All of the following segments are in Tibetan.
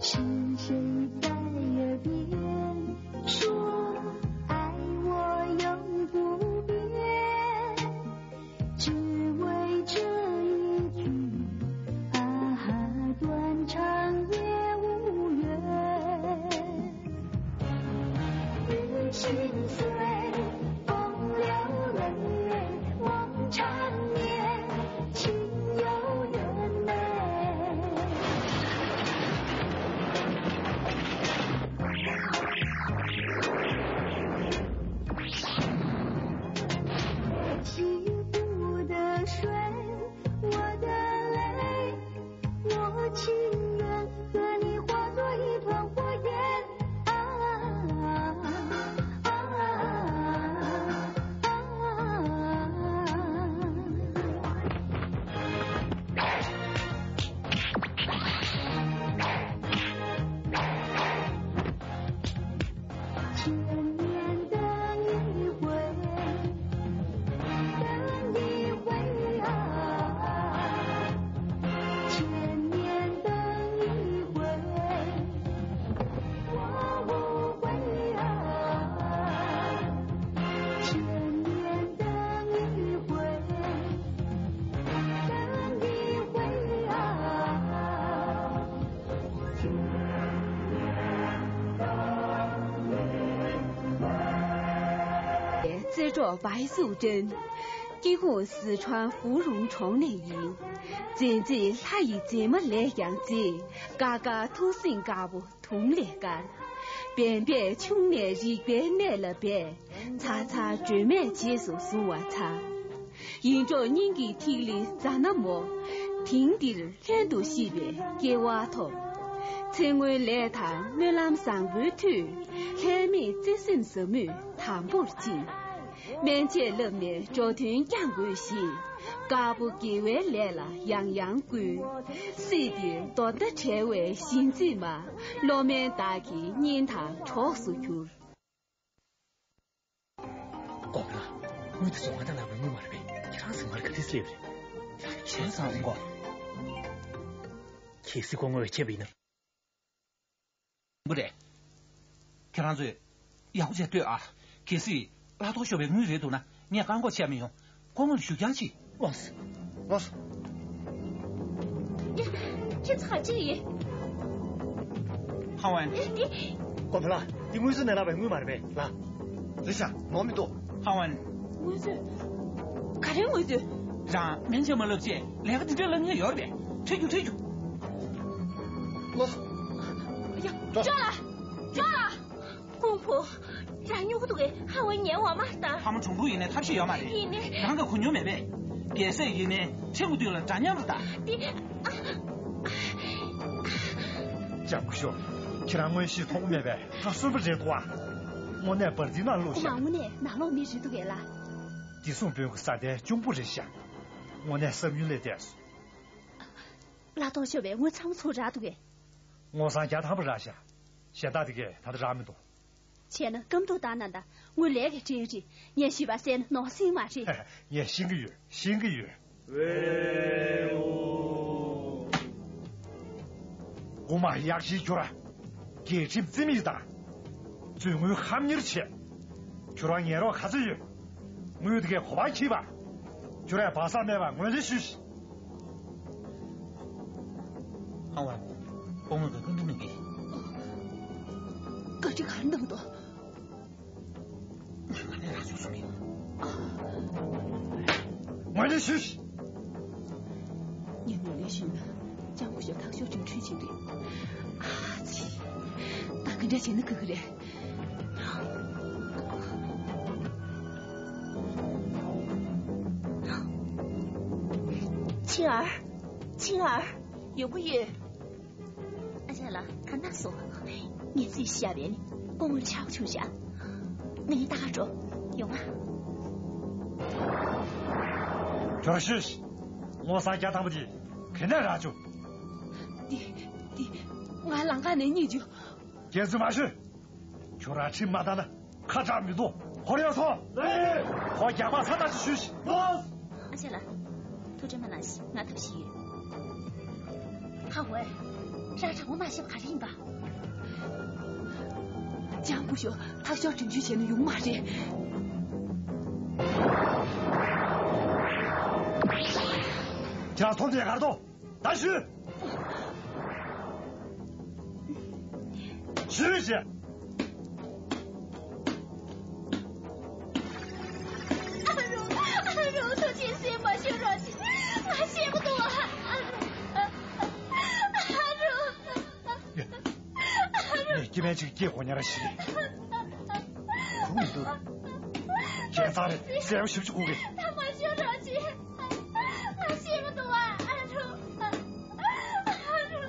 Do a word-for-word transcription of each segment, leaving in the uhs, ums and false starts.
是谁在耳边说，爱我永不变？只为这一句，啊，断肠也无怨。心碎，风流泪，望长眠，心有缘美。洗不得水，我的泪，我情愿和你化作一团火焰。啊，啊，啊，啊。千年等一回，等一回啊，千年等一回，我无悔啊，千年等一回，等一回啊。 རྩེ་གྲོགས་བའི་སུའུ་ཀྲེན། སྐྱེ་ཁུངས་སི་ཁྲོན་ཧྥུ་རུང་གྲོང་ནས་ཡིན། བཙན་བཙན་ལྷ་ཡི་མཛེས་མ་ལས་ཀྱང་མཛེས། དཀར་དཀར་ཐུགས་སེམས་དཀར་པོ་དུང་ལས་དཀར། བན་དཔལ་ཆུང་ནས་རིག་པའི་གནས་ལ་སྦས། ཚ་ཚ་སྒྲོལ་མས་རྗེས་སུ་བཟུང་བར་འཚལ། ཡིད་འཕྲོག་སྙིང་གི་ཐིག་ལེ་རྫ་ནག་མོ། དེང་འདིར་ལྷན་དུ་གཤིབས་པའི་སྐལ་བ་ཐོབ། ཚེ་སྔོན་ལས་དང་སྨོན་ལམ་བཟང་པོའི་མཐུས། ལྷད་མེད་བརྩེ་སེམས་ཟབ་མོས་དམ་པོར་བཅིངས། སྨན་དཔྱད་བསླབས་ནས་འགྲོ་དོན་བསྐྱང་དགོས་ཤིང་། དཀར་པོ་དགེ་བའི་ལས་ལ་ཡང་ཡང་བསྐུལ། སྲིད་འདིར་མདོ་མཐའ་བྲལ་བའི་གཞི་འཛིན་མ། བློ་དམན་བདག་གི་གཉེན་དང་གྲོགས་སུ་གྱུར། གོང་ལ། དངུལ་དེ་ཚོ་ང་དང་ལབ་པའི་དངུལ་མ་རེད་པས། ཁྱེད་རང་ཚོས་མར་ག་དུས་སླེབས་རེད། ཁྱེད་རང་ཚང་མགོ། གལ་སྲིད་ཁོ་དངོས་ཡོད་བྱས་པ་ཡིན་ན། མོ་རེད། ཁྱེད་རང་ཚོས་ཡག་པོ་བྱས་ལྟོས་ཨ། གལ་སྲིད་ལྷ་ཐོག་ཤོར་བའི་དངུལ་རེད་འདུག་ན་ངས་བཀག་འགོག་བྱས་མི་ཡོང་། ཁོ་དངོས་གནས་ཞུ་རྐྱང་ཅིག་ལགས་སོ། ལགས་སོ། ཁྱེད་ཚ་གཅིག་ཡིན། ཧ་ཝན། ཨེ་འདི། གོང་ལ། འདི་དངོས་སུ་ནས་ལབ་པའི་དངུལ་མ་རེད་པས་ལ། རེད་ཤག་ནོར་མི་འདུག་ཧ་ཝན། དངོས་སུ། ག་རེ་དངོས་སུ། རང་མིང་ཆེན་མ་ལབ་ཅེས་ལས་ཀ་འདི་འདྲ་ལབ་མཁན་ཡོད་རེད་པས། ཁྲིད་རྒྱུ་ཁྲིད་རྒྱུ། ལགས་སོ། ཡ། ཅོ་ལ། ཅོ་ལ། ཀུང་ཕུ། རང་སྨྱོ་གི་འདུག་གས། ཧ་ཝན་ངའི་འོག་མར་ལྟ། ཕ་མ་གྲུང་པོ་ཡིན་ནའི་ཐབས་ཤེས་ཡོད་མ་རེད། ཡིན་ནའི། རང་གི་གོ་མྱོང་མེད་པས། རྒྱལ་སྲས་ཡིན་ནའི་ཁྲེལ་དགོས་དུས་ལ་འདྲ་མཉམ་དུ་ལྟ། འདི། ཨ། ལྕམ་སྐུ་ཞབས། ཁྱེད་རང་དངོས་གཞི་མཐོང་གི་མེད་པས་ད་གསོན་པོ་རེད་འདུག་ཨ། དངོས་གནས་བར་འདི་ན་བླུགས་ཤག་དངོས་གནས་ནང་ལོགས་མི་རེད་འདུག་གས་ལ། བདེ་སྲུང་དཔོན་གྱི་ས་གདན་གཅུང་པོ་རེད་ཤག་དངོས་གནས་བསམ་ཡུལ་ལས་འདས་སོང་། ལ་ཐོག་ཤོར་བའི་དངུལ་ཚང་མ་ཚུར་རག་འདུག་གས། སྔོ་སང་བརྒྱ་ཐམ་པ་རག་ཤག་གཞན་དག་དེ་གས་ད་ལྟ་རག་མི་འདུག་བྱས་ན་སྐམ་ཐུག་བཏང་ན་ད་དངུལ་ལས་ཀྱི་དྲན་རེད། ངས་ཞུས་པ་གསན་ན་ནོར་སྲིད་མ་རེད། ངས་ཤེས་ཀྱི་ཡོད། ཤེས་ཀྱི་ཡོད། དབུ་མ་ཡག་ཤིག་གྱུར། རྒྱལ་ཁྲིམས་རྩིས་མེད་དང་། རྩོད་དངུལ་ཁ་གཉེར་བྱས། ཁྱོད་རང་ཉན་རོགས་ག་ཚོད་ཡོད། དངུལ་དེ་གའི་གོ་བ་འཁྱེར་བ། ཁྱོད་རས་བག་ཟག་མེད་པ་ངོས་ལེན་ཞུས་ཤིག་ཧ་ཝན། སྐུ་ངོ་གི་སྐུ་མདུན་མི་འདི། བཀའ་ཁྲི་གར་འདུག་དོ། ང་ནས་རང་ཚོ་སོང་ཡིན། ངོས་ལེན་ཞུས་ཤིག་ངས་ངོས་ལེན་ཞུས་ན་ལྕམ་སྐུ་ཞབས་ཐག་ཤོར་ཅིང་འཁྲུལ་ཅིག་རེད། ཨ་ཙི། ད་ག་འདྲ་བྱས་ན་ཁག་གི་རེད། ཆིང་ཨར། ཆིང་ཨར། ཡོང་གི་ཡོད། ཨ་ཅག་ལགས་ད་ན་སོང་། ངས་རྩིས་བཞག་པའི་སྐུ་ངོ་ཆག་བྱུང་ཤག་ངས་ད་ག་འགྲོ་ཡོང་ང་། ཇོ་ཤུས། སྔོ་སང་བརྒྱ་ཐམ་པ་དེ་ག་ནས་རག་བྱུང་། འདི་འདི་ང་ལམ་ཁ་ནས་རྙེད་བྱུང་། སྐྱེལ་རྩིས་མ་ཞུ། ཁྱོད་རང་ཁྲིམས་མ་བཏང་ན་ཁ་གྲག་མི་འདུག་ཧོར་ཡོད་སོང་། ཧོར་རྒྱག་པ་ས་ཐག་ཆོད་ཞུས་ཤིག་ཨ་ཅག་ལགས། ཐུགས་ཁྲལ་མ་གནང་ཞིག་ང་ཐབས་ཤེས་ཡོད། ཧ་ཝེ། རང་དྲང་པོ་མ་བྱས་པ་ག་རེ་ཡིན་པ། ལྕམ་སྐུ་ཞབས། ཐག་ཤོར་དྲུང་ཆུ་བྱས་ན་ཡོང་མ་རེད། ཁྱེད་རང་ཐོག་ཏུ་ཡ་གར་དོ། ད་ཞུ། ཞུ་ཞེས། ཨ་རོ། ཨ་རོ། ཐུགས་རྗེ་ཆེ། མ་ཤོད་རོགས་གྱིས། ང་ཤེས་མི་འདུག་ཨ། ཨ་རོ། ཨ་རོ། ངས་སྐྱེ་དམན་ཅིག་སྐྱེས་དགོས་ཉེ་ར་ཞིག་རེད། ཁུངས་མི་འདུག་ཁྱད་མཚར་རེད། གསལ་པོ་ཞིབ་ཅིག་གོ་གི། ད་མ་ཤོད་རོགས་གྱིས། ང་ཤེས་མི་འདུག་ཨ། ཨ་རོ། ཨ་རོ། ཨ་རོ།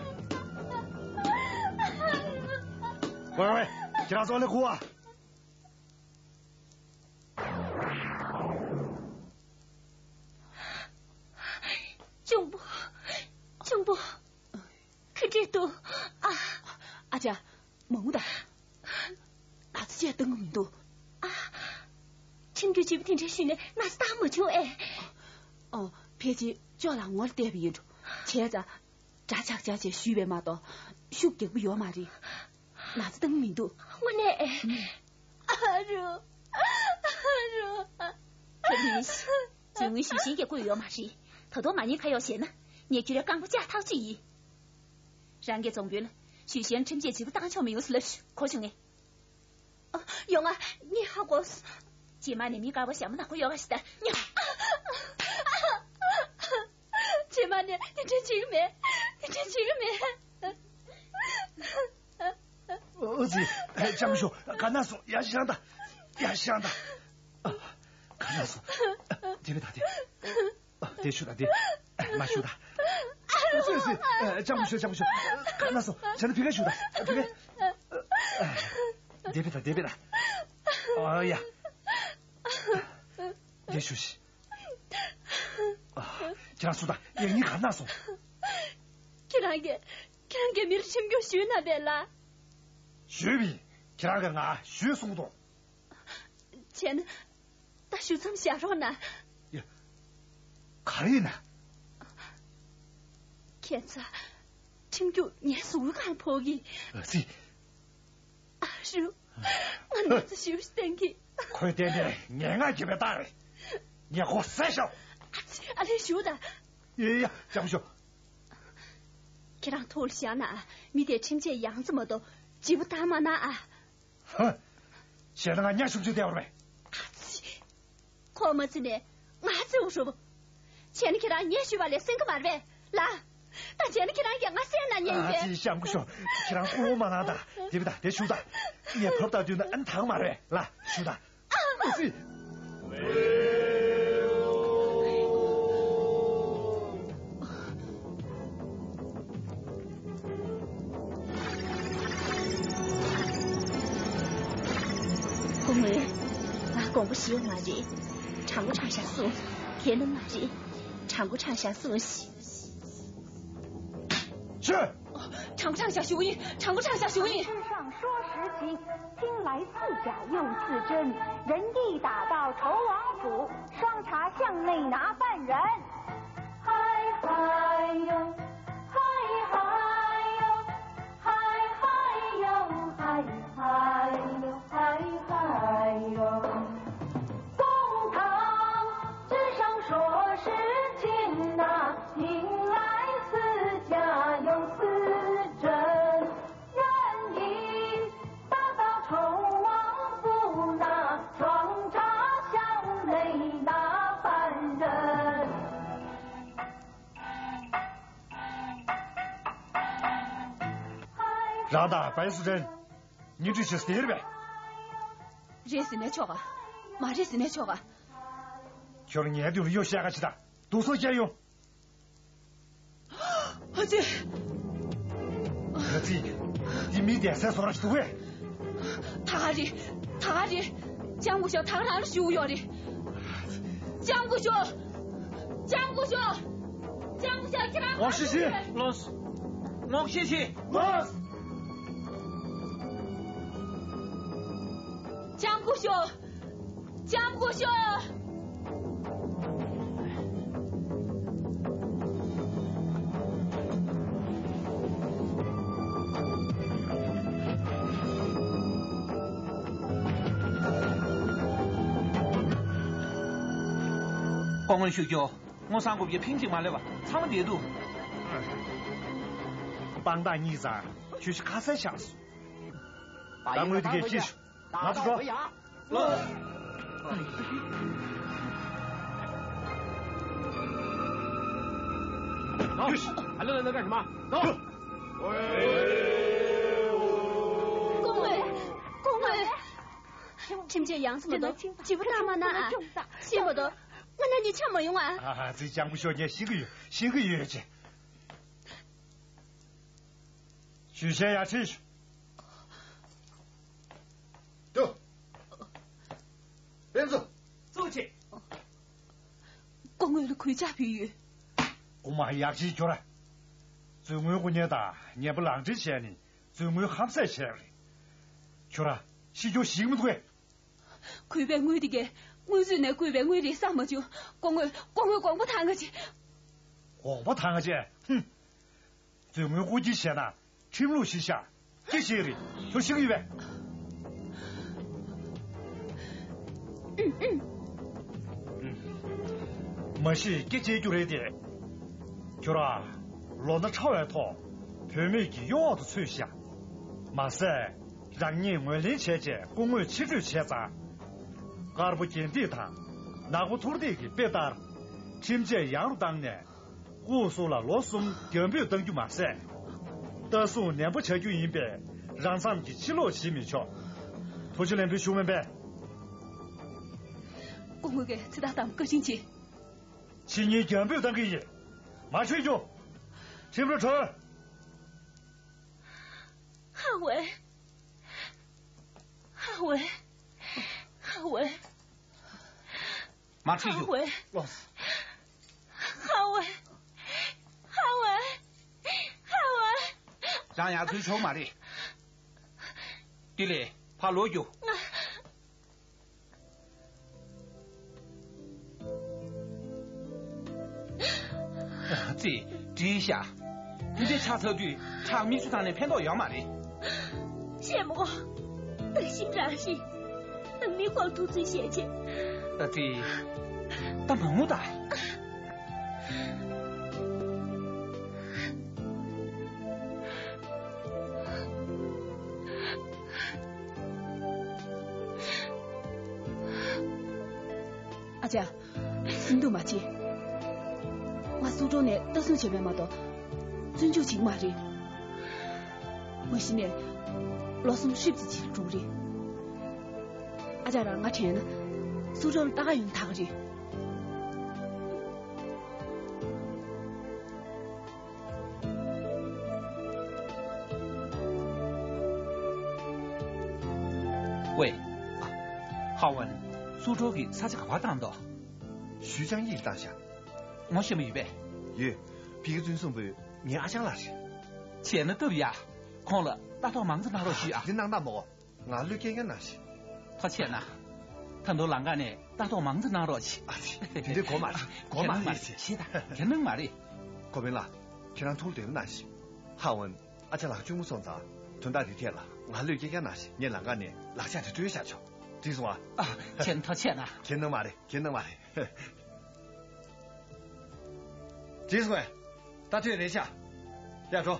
ཝེ་ཝེ། ཁྱེད་རང་ཚོ་ལས་གོ་ཨ། གཅུང་པོ། གཅུང་པོ། ཁི་ཁྲིད་དུ། ཨ། ཨ་ཅག་མང་པོ་ད། ན་ཚ་བྱས་བཏང་གི་མི་འདུག་ཨ། ཁྲིམས་རྒྱུད་བྱིས་པ་དེ་འདྲའི་ཤུལ་ནས་ན་ཚ་བཏང་མ་བྱུང་ཨེ། ཨོ། ཕལ་ཆེར་ཅོག་ལ་ངོ་ལ་བལྟས་པ་ཡིན་འགྲོ། བྱས་ཙང་། འདྲ་ཆགས་ཆགས་བྱས་ཞུས་པས་མ་གཏོགས་ཤུགས་རྒྱག་པ་ཡོད་མ་རེད། ན་ཚ་བཏང་གི་མི་འདུག་དངོས་གནས་ཨེ། ཨ་རོ། ཨ་རོ། ཁྱེད་མིན། རྫུན་དངུལ་ཞུ་ཞིང་གི་བཀོད་ཡོད་མ་རེད། ད་དུང་མ་ཉེས་ཁ་གཡོག་བྱས་ན་ངས་ཁྱོད་རའི་རྐང་པ་བཅག་ཐག་ཆོད་ཡིན། རང་གི་རྫོང་དཔོན་ལ་ཞུ་ཞིང་ཁྲིམས་ཆད་བརྗེ་པོ་བཏང་ཆོག་མི་ཡོང་ཟེར་ལབ་ཞུ་གོ་བྱུང་ངས། ཨ། ཡོང་ང་། ངས་ཧ་གོ། རྗེས་མ་ནས་མི་དགའ་བ་ཞྭ་མོ་ནག་པོ་གཡོག་ག་ཞིག་ད་ཉོ། རྗེས་མ་ནས་དེ་འདྲ་བྱེད་གི་མེད། དེ་འདྲ་བྱེད་གི་མེད། ཨོ་ཙི། ལྕམ་ཞུ། ག་ན་སོང་། ཡ་ཤང་ད། ཡ་ཤང་ད། ག་ན་སོང་། དེ་བས་ད་དེ། དེ་ཞུ་ད་དེ། མ་ཞུ་ད། ཨོ་ཙི་ཙི། ལྕམ་ཞུ། ལྕམ་ཞུ། ག་ན་སོང་། བྱས་ན་ཕི་ག་ཞུ་ད། ཕི་ག། དེ་བས་ད། དེ་བས་ད། ཨོ་ཡ། དེ་ཞུ་ཤི། ཁྱེད་རང་སུ་ད། ངས་ག་ན་སོང་། ཁྱེད་རང་གིས། ཁྱེད་རང་གིས་མིར་ཁྲིམས་སྐྱོང་ཞུས་ན་བས་ལ། ཞུས་པས། ཁྱེད་རང་གིས་ང་ཞུས་གསུངས་དོ། བྱས་ན། ད་ཞུ་མཚམས་བཞག་རོགས་གནང་། ཡ། ག་རེ་ཡིན་ན། ཁྱེད་ཚོ། ཁྲིམས་སྐྱོང་ངའི་གཟུགས་པོའི་སྒང་ཕོག་གི། ཨ་ཙི། ཨ་རུ། ང་ན་ཚ་ཞེ་པོ་ཞིག་བསྟན་གི། ཁོས་བསྟན་ཏེ་ངན་སྔགས་ཀྱི་བའི་རྟགས་རེད། ངས་ཁོ་བསད་ཤོག་ཨ་ཙི། ཨ་ལས་ཞུ་ད། ཡ་ཡ། ལྕམ་ཞུ། ཁྱེད་རང་ཐུགས་ལ་བཞག་ན། མི་དེ་ཁྲིམས་ཆད་ཡང་རྩི་མ་གཏོགས་བརྗེ་པོ་བཏང་མ་གནང་ཨ། ཧ། བྱས་ན་ང་ཉ་ཤུབ་ཅུ་བསྡད་པར་མེད། ཨ་ཙི། ཁོ་མ་བརྩི་ནས་ང་བརྩི་འོ་ཧྲོབ། བྱས་ན་ཁྱེད་རང་ངས་ཞུས་པ་ལས་སེང་གི་མ་རེད་པས་ལ། ད་བྱས་ན་ཁྱེད་རང་གིས་ང་བསད་ན་ཉན་ཨ་ཡིན་པས། ཙི། ལྕམ་སྐུ་ཞུ། ཁྱེད་རང་སྐུ་ངོ་མ་གནང་ད། དེ་བི་ད་དེ་ཞུ་ད། ངས་བབ་ད་དུས་ན་ཨན་ཐང་མ་རེད་ལ། ཞུ་ད། ཨ་ཙི། སྐུ་ངོ། ང་དགོངས་པ་ཞེ་པོ་མ་རེད། དྲང་པོ་དྲང་བཞག་གསུངས། ཁྱེད་རྣམས་མ་རེད། དྲང་པོ་དྲང་བཞག་གསུངས་ཤིག་ཤོད། དྲང་པོ་དྲང་བཞག་ཞུ་གི་ཡིན། དྲང་པོ་དྲང་བཞག་ཞུ་གི་ཡིན། 上说时急，听来似假又似真，人一打到仇王府，双茶巷内拿犯人。嗨嗨哟，嗨嗨哟，嗨嗨哟，嗨嗨哟，嗨嗨哟。公堂之上说是情呐，听来似假又似真。 人一打到仇王府呐，双茶巷内拿犯人。 རང་དང་བའི་སུ་ཅན། ཉིན་དྲུག་ཅུ་ཟེར་བས། རེད་ཟེར་ནས་ཆོག་ག་མ་རེད་ཟེར་ནས་ཆོག་ག་ཁྱོད་ངའི་མདུན་ལ་གཡོ་བཤད་ག་ཅི་དང་། སྡུག་སོ་སྐྱེ་ཡོང་། ཨ་ཙི། ཨ་ཙི། འདི་མི་བསྡད་སའི་བཟོ་འདྲ་ཞིག་འདུག་གས། ད་ག་རེད། ད་ག་རེད། ལྕམ་སྐུ་ཞབས་ད་ག་རང་ཞུ་གི་ཡོད་རེད། ལྕམ་སྐུ་ཞབས། ལྕམ་སྐུ་ཞབས། ལྕམ་སྐུ་ཞབས་ཁྱེད་རང་ངོ་ཤེས་ཤིག་ལོས། ངོ་ཤེས་ཤིག་ལོས། ལྕམ་སྐུ་ཞབས། ལྕམ་སྐུ་ཞབས། སྐུ་ངོ་ཞུ་རྒྱུ། སྔོ་སང་དགོས་ཀྱི་ཕིང་གཅིག་མ་ལས་པ་ཚང་མ་བསྡད་འདུག་དཔང་རྟགས་གཉིས་ཙང་ཁྱོད་ཤི་ཁ་གསལ་ཆགས་སོང་། ད་དངུལ་དེ་གས་ཤི་ཤོག་ང་ཚོ་འགྲོ། ལོ། ཨ་ལ་ལ་ལ་ཀ་ཞི་མ་ལོ། སྐུ་ངོ། སྐུ་ངོ། ཁྲིམས་ཆད་ཡང་སེ་མ་གཏོགས་བྱིས་པ་བཏང་མ་གནང་ཨ། ཤེས་མ་གཏོགས་ང་ན་ནི་ཆ་མ་ཡོང་ཨ། ཨ་ཙི་སྤྱང་པོ་ཤོག་ངས་ཤེས་ཀྱི་ཡོད་ཤེས་ཀྱི་ཡོད་ཅེ། ཞུ་བྱའི་ཡར་ཁྲིད་ཤོག་ཏུ། ཕན་ཚུན། གཙོ་ཆེ། སྐུ་ངོ་ལ་གུས་ཕྱག་ཕུལ་ཡོད། དབུ་མ་ཡག་ཅིག་གྱུར་ར། རྫུན་དངུལ་དགོས་མཁན་དང་ཉེས་པ་ལག་འབྲེལ་བྱས་ནས་རྫུན་དངུལ་ཧམ་བཟས་བྱས་རེད། ཁྱོད་ར་ཤི་རྒྱུ་ཞིག་མི་འདུག་གས། གུས་པའི་དངུལ་དེ་གས་དངུལ་མཛོད་ནས་བརྐུས་པའི་དངུལ་རེད་བསམ་མ་བྱུང་། སྐུ་ངོ་སྐུ་ངོ་དགོངས་པ་དྭངས་ང་ཅིག་དགོངས་པ་དྭངས་ང་ཅིག་ཧུམ། རྫུན་དངུལ་རྐུ་གྱིས་བྱས་ན་ཁྲིམས་ལུགས་གཞི་བཞག་སྐྱེ་ཤེས་རེད། ཁྱོད་ཤེས་ཀྱི་ཡོད་པས། མ་གཞི་སྐྱེ་བྱེད་རྒྱུ་རེད་དེ། ཁྱོད་རང་ལོ་ན་ཕྲ་བའི་ཐོག་བུད་མེད་ཀྱི་གཡོ་འོག་ཏུ་ཚུད་བཞག་མ་ཟད་རང་ཉིད་ངོས་ལེན་བྱས་རྗེས་སྐུ་ངོས་ཕྱིར་སྤྲོད་བྱས་ཙང་། དཀར་པོ་རྒྱན་སྟེགས་དང་ནག་པོ་ཐུར་སྟེགས་ཀྱི་དཔེ་ལྟར། ཁྲིམས་ཆད་ཡང་རུ་བཏང་ནས། སྐུ་གཟུགས་ལ་ལོ་གསུམ་རྒྱང་འབུད་གཏང་རྒྱུ་མ་ཟད། ལྟ་སྲུང་ནན་པོ་བྱ་རྒྱུ་ཡིན་པས་རང་མཚམས་ཀྱི་ཕྱིར་ལོག་བྱེད་མི་ཆོག་ཐུགས་རྗེ་ལན་འབུལ་ཞུ་མིན་པས། སྐུ་ངོ་གིས་ཚེ་ཐར་དམ་བཀའ་དྲིན་ཆེ། ཕྱི་ཉིན་རྒྱང་འབུད་གཏང་གི་ཡིན། མ་ཆོད་རྒྱུ། ཁྲིམས་རུ་གྲོལ། ཧ་ཝེ། ཧ་ཝེ། ཧ་ཝེ། མ་ཁྲིད་རྒྱུ། ཧ་ཝེ། ལོས། ཧ་ཝེ། ཧ་ཝེ། ཧ་ཝེ། རང་ཡར་འཛུལ་ཆོག་མ་རེད། དེ་ལས་ཕར་ལོག་རྒྱུ། ང་། ཙི། བྲིས་ཤག་དེ་འདྲའི་ཆགས་ཚར་དུས་ཁྲག་མིག་ཆུ་བཏང་ནས་ཕན་ཐོགས་ཡོད་མ་རེད། བཤད་མོ། ད་ཤིང་རང་ཤི། ནང་མི་སྐོར་ཐུག་ཚུལ་བཤད་ཆེ། ད་ཙི། ད་མ་ངུ་ད། ཨ་ཅག་སེམས་སྡུག་མ་བྱེད། ང་སུ་ཀྲོང་ནས་ལྟ་སྲུང་བྱས་པས་མ་གཏོགས། བཙོན་འཇུག་བྱེད་ཀྱི་མ་རེད། མ་གཞི་ནས་ལོ་གསུམ་ཧྲིབ་ཙམ་ཅིག་འགྲོ་གི་རེད། ཨ་ཅག་རང་ང་དྲན་ན་སུ་ཀྲོང་ལ་ལྟ་ག་ཡོང་ཐག་གི་རེད། ཝེ། ཧ་ཝན། སུ་ཀྲོང་གིས་ས་ཆ་ག་པར་བཏང་འདུག་ཞུས་ཅང་ཡིས་བཏང་ཤག་ངོ་ཤེས་པ་ཡོད་པས། ཡོད། ཕ་གི་བཙོན་སྲུང་པོས་ངའི་ཨ་ཅག་ལགས་རེད། བྱས་ན་སྟབས་ཡག་ཁོང་ལ་ལྟ་རྟོག་མང་ཙམ་གནང་རོགས་ཞུས་ཨ། འདི་གནང་སྟངས་མོ། ང་བློས་སྐྱེལ་མཁན་ནང་བཞིན། ཐུགས་རྗེ་གནང་། ད་དུང་ལམ་ཁ་ནས་ལྟ་རྟོག་མང་ཙམ་གནང་རོགས་གྱིས། ཨ་ཙི། དེ་འདྲའི་གོ་མ་རེད། གོ་མ་རེད། ཁྱེད་དང་ཁྱེད་ནང་མ་རེད། གོ་མིན་ལགས། ཁྱེད་རང་ཐུགས་བདེ་པོ་གནང་ཞིག་ཧ་ཝན། ཨ་ཅག་ལགས་གཅུང་མོ་སོང་ཙང་དོན་དག་འདི་ཐད་ལ་ང་བློས་སྐྱེལ་མཁན་ནང་བཞིན་ངས་ལམ་ཁ་ནས་ལག་ཆ་དེ་སྤྲོད་བཞག་ཆོག་འགྲིག་སོང་ཨ། ཨ། ཁྱེད་ཐུགས་རྗེ་གནང་། ཁྱེད་ནང་མ་རེད། ཁྱེད་ནང་མ་རེད། འགྲིག་སོང་ཨེ། ད་ཐོས་རེད་ཤག་ཡ་འགྲོ།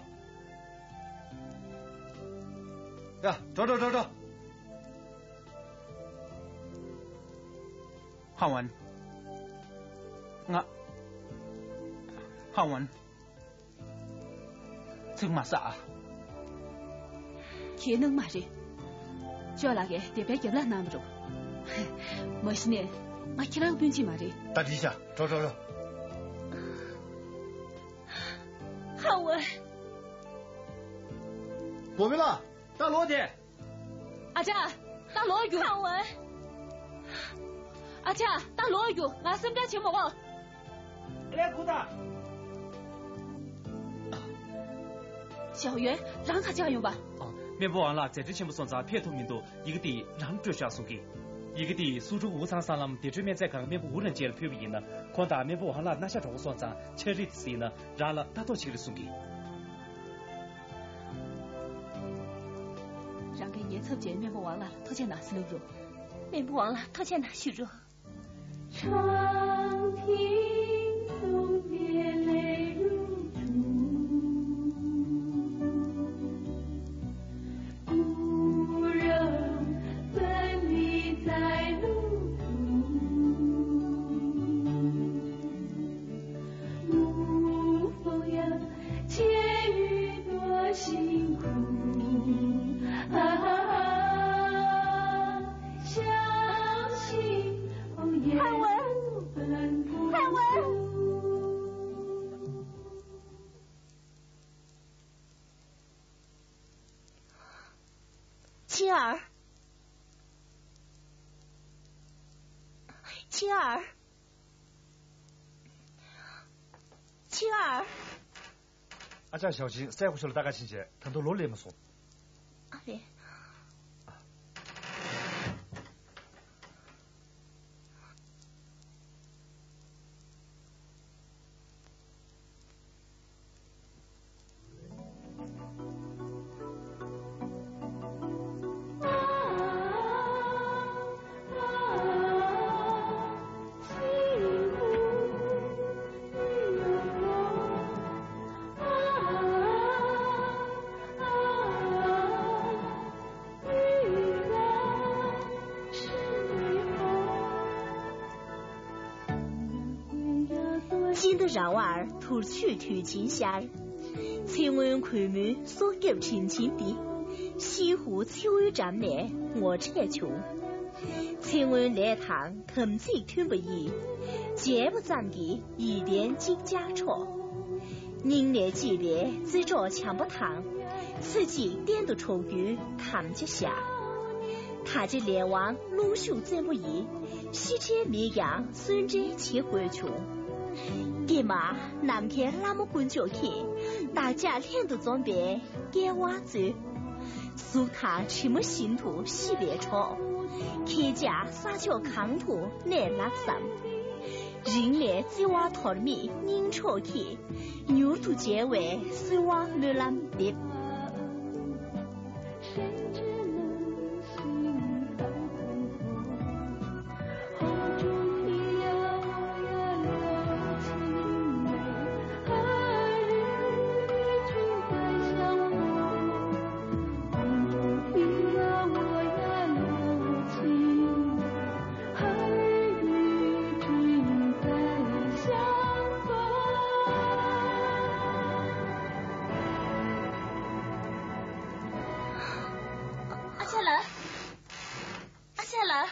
ཡ་འགྲོ་འགྲོ་འགྲོ་འགྲོ། ཧ་ཝན། ང་། ཧ་ཝན། ཚིག་མ་ཟ་ཨ། ཁྱེད་ནང་མ་རེད། ཅོ་ལགས་ཀྱིས་དེ་པའི་རྒྱབ་ལ་གནང་མི་རུང་། མ་གཞི་ནས་ང་ཁྱེད་རང་སྤུན་མཆེད་མ་རེད། ད་འགྲིག་ཤག་འགྲོ་འགྲོ་འགྲོ། ཧ་ཝེ། གོ་མི་ལ་ད་ལོག་དེ། ཨ་ཅག་ད་ལོག་རྒྱུགས། ཨ་ཅག་ད་ལོག་རྒྱུགས། ང་སེམས་ཁྲལ་བྱེད་མ་དགོས། ཨ་ལས་ཁུ་ད། ཞའོ་ཡོན། རང་ག་ཅག་ཡོང་པ། ཨ། སྨན་པ་ཝང་ལགས་མཛད་བྲེལ་ཆེན་པོ་སོང་ཙང་ཕེབས་ཐུབ་མི་འདུག་ཡི་གེ་དེ་རང་སྤྲོད་བཞག་གསུང་གི། ཡི་གེ་དེ་སུའུ་ཀྲུའུ་ཝུའུ་ཚང་སྲང་ལམ་བདེ་འཕྲོད་སྨན་རྫས་ཁང་སྨན་པ་ཝུ་རན་ཅེ་ལ་ཕུལ་བ་ཡིན་ན། ཁོང་དང་སྨན་པ་ཝང་ལགས་མནའ་ཤག་གྲོགས་པོ་སོང་ཙང་ཕྱག་བྲིས་དེ་གཟིགས་ན་རང་ལ་ལྟ་རྟོག་བྱེད་ཀྱི་རེད་གསུང་གི། རང་གི་ཉེན་ཚབས་ཅན་སྨན་པ་ཝང་ལགས་ལ་ཐུགས་རྗེ་གནང་ཟེར་ལབ་རོགས། སྨན་པ་ཝང་ལགས་ཐུགས་རྗེ་གནང་ཞུ་རོགས། 青儿，青儿，青儿。 ཨ་ཅག་ཞའོ་ཆིང་སའི་གོ་ཤོད་ལ་ལྟ་ག་ཕྱིན་བྱས་ད་དུང་ལོག་སླེབས་མ་སོང་། ཨ་རེད། སྤྱི་ཟླ་ར་བར་དུར་ཁྱུད་དུས་ཆེན་ཤར། ཚེ་སྔོན་གུས་མོའི་སྲོག་སྐྱབས་དྲིན་ཆེན་འདི། ཤི་ཧུ་མཚེའུའི་འགྲམ་ནས་ངོ་འཕྲད་བྱུང་། ཚེ་སྔོན་ལས་དང་དམ་ཚིག་མཐུན་པ་ཡིས། མཇལ་བ་ཙམ་གྱིས་ཡིད་བརྟན་ཅིག་ཅར་འཕྲོག་སྙིང་ནས་གཅེས་པའི་བརྩེ་གྲོགས་བྱམས་པ་དང་། ཚེ་གཅིག་གཏན་དུ་གྲོགས་རྒྱུའི་དམ་བཅའ་བཞག་ད་ཆ་ལས་དབང་རླུང་ཤུགས་བཙན་པོ་ཡིས། ཤི་ཁྲལ་མེད་ཀྱང་གསོན་བྲལ་བྱེད་དགོས་བྱུང་། ཀྱེ་མ། ནམ་མཁའི་བླ་མ་དཀོན་མཆོག་ཁྱེད། བདག་ཅག་ལྷན་དུ་འཛོམས་པའི་སྐལ་བ་སྩོལ། གཟུགས་དང་གྲིབ་མ་བཞིན་དུ་ཤི་བའི་གྲོགས། ཁྱེད་ཅག་ས་ཕྱོགས་གང་དུ་གནས་ལགས་སམ། རིང་ནས་བརྩེ་བ་དོར་མེད་སྙིང་གྲོགས་ཁྱེད། མྱུར་དུ་མཇལ་བའི་གསོལ་བ་སྨོན་ལམ་འདེབས། ཨ་ཅག་ལགས། ཨ་ཅག་ལགས།